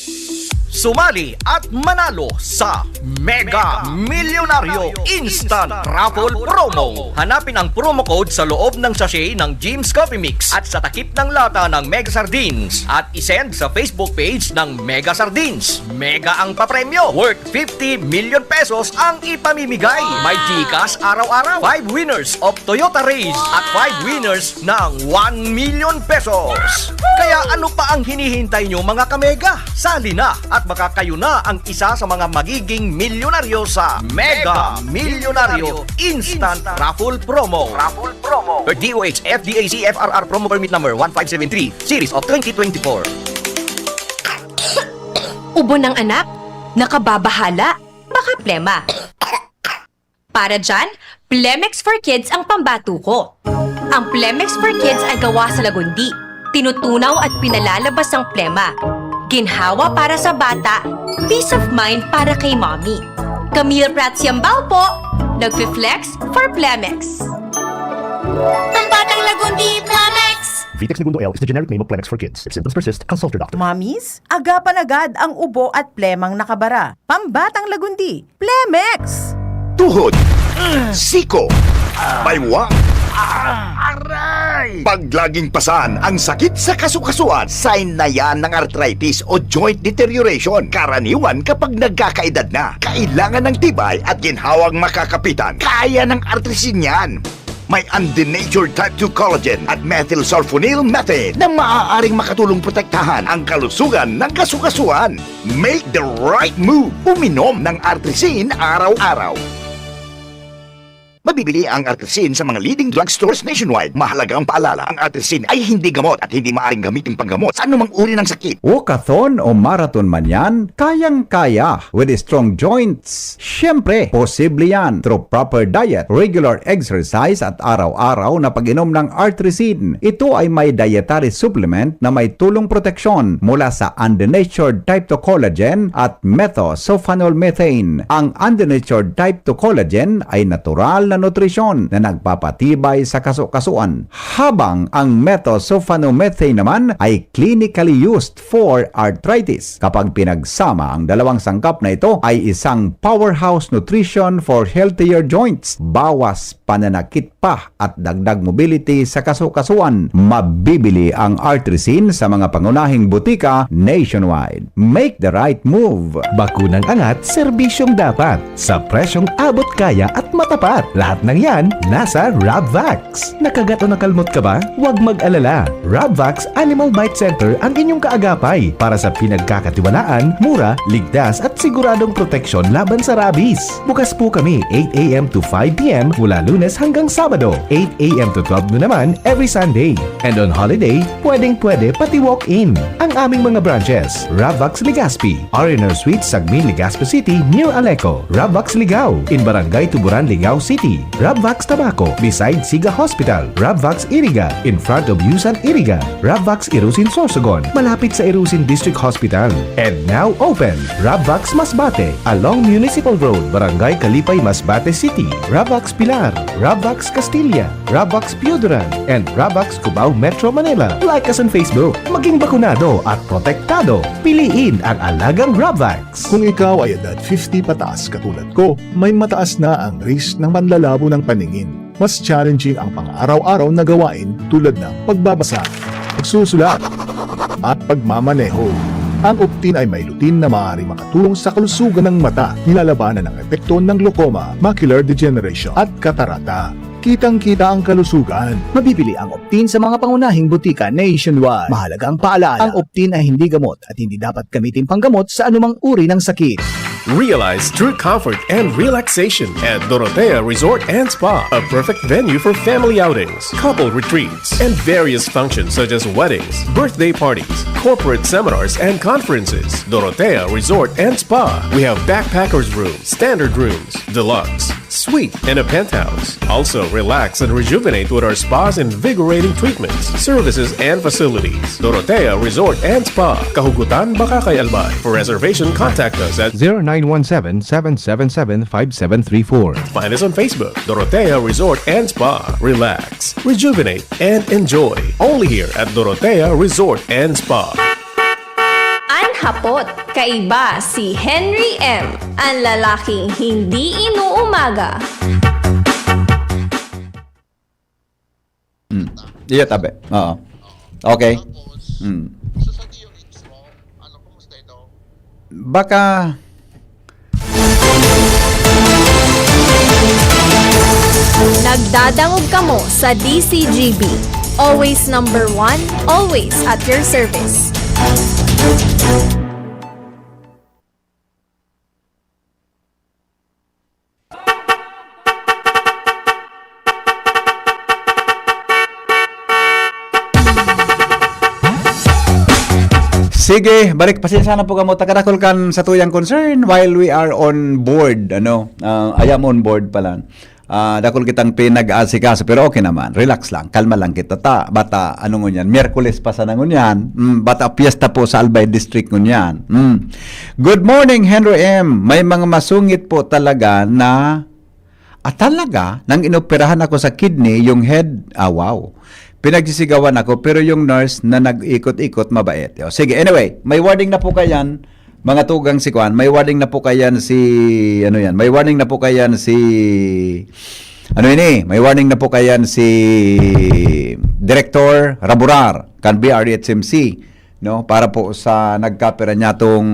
Sumali at manalo sa Mega Milyonaryo Instant Raffle Promo. Hanapin ang promo code sa loob ng sachet ng Jim's Coffee Mix at sa takip ng lata ng Mega Sardines at isend sa Facebook page ng Mega Sardines. Mega ang papremyo, worth fifty million pesos ang ipamimigay. May GCash araw-araw, five winners of Toyota Rays at five winners ng one million pesos. Kaya ano pa ang hinihintay nyo, mga kamega? Sali na at baka kayo na ang isa sa mga magiging milyonaryo sa Mega Milyonaryo Instant Raffle Promo. Raffle Promo. Per D O H F D A C F R R Promo Permit Number one five seven three, Series of twenty twenty-four. Ubo ng anak? Nakababahala? Baka plema. Para dyan, Plemex for Kids ang pambato ko. Ang Plemex for Kids ay gawa sa Lagundi. Tinutunaw at pinalalabas ang plema. Ginhawa para sa bata, peace of mind para kay mommy. Camille Prats Yambao po, nagfi-flex for Plemex. Pambatang Lagundi, Plemex! Vitex Negundo L is the generic name of Plemex for Kids. If symptoms persist, consult your doctor. Mommies, agapan agad ang ubo at plemang nakabara. Pambatang Lagundi, Plemex! Tuhod, siko, baywang, aray! Pag laging pasan ang sakit sa kasukasuan, sign na yan ng arthritis o joint deterioration. Karaniwan kapag nagkakaedad na, kailangan ng tibay at ginhawang makakapitan. Kaya ng Artrisin yan. May undenatured type two collagen at methylsulfonyl methane na maaaring makatulong protektahan ang kalusugan ng kasukasuan. Make the right move. Uminom ng Artrisin araw-araw. Mabibili ang Artrisin sa mga leading drugstores nationwide. Mahalagang paalala, ang Artrisin ay hindi gamot at hindi maaaring gamitin panggamot sa anumang uri ng sakit. Walkathon o marathon man yan, kayang-kaya. With strong joints, siyempre, posible yan through proper diet, regular exercise at araw-araw na pag-inom ng Artrisin. Ito ay may dietary supplement na may tulong proteksyon mula sa undenatured type two collagen at methylsulfonyl methane. Ang undenatured type two collagen ay natural na nutrisyon na nagpapatibay sa kasukasuan, habang ang methylsulfonyl methane naman ay clinically used for arthritis. Kapag pinagsama ang dalawang sangkap na ito, ay isang powerhouse nutrition for healthier joints. Bawas pananakit pa at dagdag mobility sa kasukasuan. Mabibili ang Artrisin sa mga pangunahing butika nationwide. Make the right move! Bakunang angat, serbisyong dapat, sa presyong abot kaya at matapat. Lahat ng yan, nasa Rabvax. Nakagat o nakalmot ka ba? Huwag mag-alala. Rabvax Animal Bite Center ang inyong kaagapay para sa pinagkakatiwalaan, mura, ligtas at siguradong proteksyon laban sa rabies. Bukas po kami eight a m to five p m mula Lunes hanggang Sabado, eight a m to twelve noon naman every Sunday. And on holiday, pwedeng-pwede pati walk-in. Ang aming mga branches, Rabvax Legazpi, R and R Suite, Sagmin, Legazpi City, near Aleco, Rabvax Ligao, in Barangay Tuburan, Ligao City, Rabvax Tabaco, beside Siga Hospital, Rabvax Iriga, in front of Yusan Iriga, Rabvax Irusin Sorsogon, malapit sa Irusin District Hospital. And now open, Rabvax Masbate, along Municipal Road, Barangay Kalipay, Masbate City, Rabvax Pilar, Rabvax Castilla, Rabvax Pioduran, and Rabvax Cubao, Metro Manila. Like us on Facebook. Maging bakunado at protektado. Piliin ang alagang Rabvax. Kung ikaw ay edad fifty pataas katulad ko, may mataas na ang risk ng manlalabo ng paningin. Mas challenging ang pang-araw-araw na gawain tulad ng pagbabasa, pagsusulat, at pagmamaneho. Ang Optin ay may lutein na maaaring makatulong sa kalusugan ng mata, nilalabanan ang epekto ng glaucoma, macular degeneration, at katarata. Kitang-kita ang kalusugan. Mabibili ang Optin sa mga pangunahing butika nationwide. Mahalagang paalala, ang Optin ay hindi gamot at hindi dapat gamitin panggamot sa anumang uri ng sakit. Realize true comfort and relaxation at Dorotea Resort and Spa, a perfect venue for family outings, couple retreats, and various functions such as weddings, birthday parties, corporate seminars, and conferences. Dorotea Resort and Spa. We have backpackers room, standard rooms, deluxe, suite, and a penthouse. Also, relax and rejuvenate with our spa's invigorating treatments, services, and facilities. Dorotea Resort and Spa, Kahugutan, Bacacay, Albay. For reservation, contact us at zero nine one seven, seven seven seven, five seven three four. Find us on Facebook, Dorotea Resort and Spa. Relax, rejuvenate, and enjoy. Only here at Dorotea Resort and Spa. An hapot, kaiba si Henry M, an lalaking hindi inuumaga. Hmm. Iyo, tabi. Oo. Okay. Hmm. Baka Nagdadangog kamo sa D C G B. Always number one, always at your service. Sige, balik, pasensya na po kamo. Takadakol kan satuyang concern while we are on board, ano, ah, I am on board pala. Ah, dakol kitang pinag-aasikaso, pero okay naman. Relax lang, kalma lang kita. Ta, bata, ano ngunyan? Miyerkules pa sana ngunyan. Mm, bata, piyesta po sa Albay District ngunyan. Mm. Good morning, Henry M. May mga masungit po talaga na, ah, talaga, nang inoperahan ako sa kidney, yung head, ah, wow. Pinagsisigawan ako, pero yung nurse na nag-ikot-ikot, mabait. O, sige, anyway, may warning na po kayan. Mga tugang si Kwan, may warning na po kayan si, ano yan, may warning na po kayan si, ano ini, may warning na po kayan si Director Raburar, kan B R H M C, no, para po sa nagkapira niya tong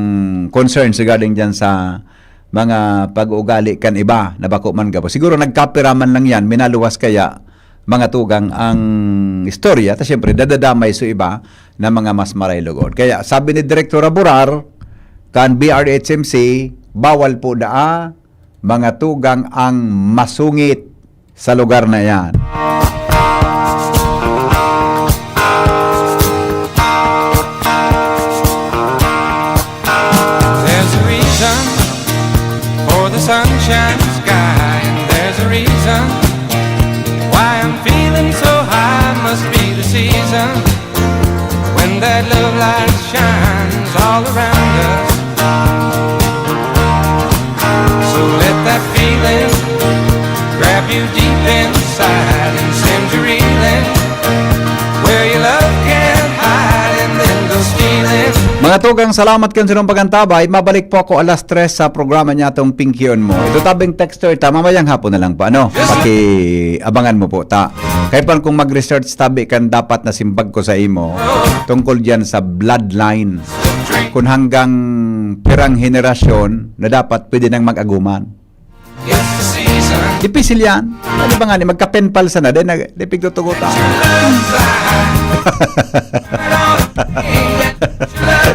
concerns regarding dyan sa mga pag-uugali kan iba na bako man gabos. Siguro nagkapira man lang yan, minaluwas kaya mga tugang ang istorya, ta siyempre dadadamay sa iba na mga mas maray lugod. Kaya sabi ni Direktor Raburar, kan B R H M C, bawal po daa mga tugang ang masungit sa lugar na yan. There's a reason for the sunshine sky, and there's a reason why I'm feeling so high. Must be the season when that love light shines all around us. So let that feeling grab you deep inside and send you reeling where your love can't hide, and then go stealing. Tugang, salamat kan sinong pagantabay. Mabalik po ako alas tres sa programa niya, tong Pingkion Mo. Ito tabing texter ta, mamayang hapon na lang pa, ano? Pakiabangan mo po ta. Kaya pa kung mag-research tabi kan dapat na simbag ko sa imo, tungkol diyan sa bloodline. Kung hanggang pirang henerasyon na dapat pwede nang mag-aguman. Dipisil yan. Ano ba nga ni, magka-pen pal sana, then nag-, di pigtutugot ako.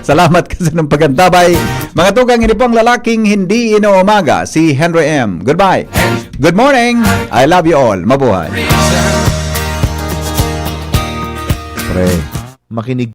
Salamat kasi ng pagantabay. Mga tugang, ini po ang lalaking hindi inuumaga, si Henry M. Goodbye. Good morning. I love you all. Mabuhay. Pre, makinig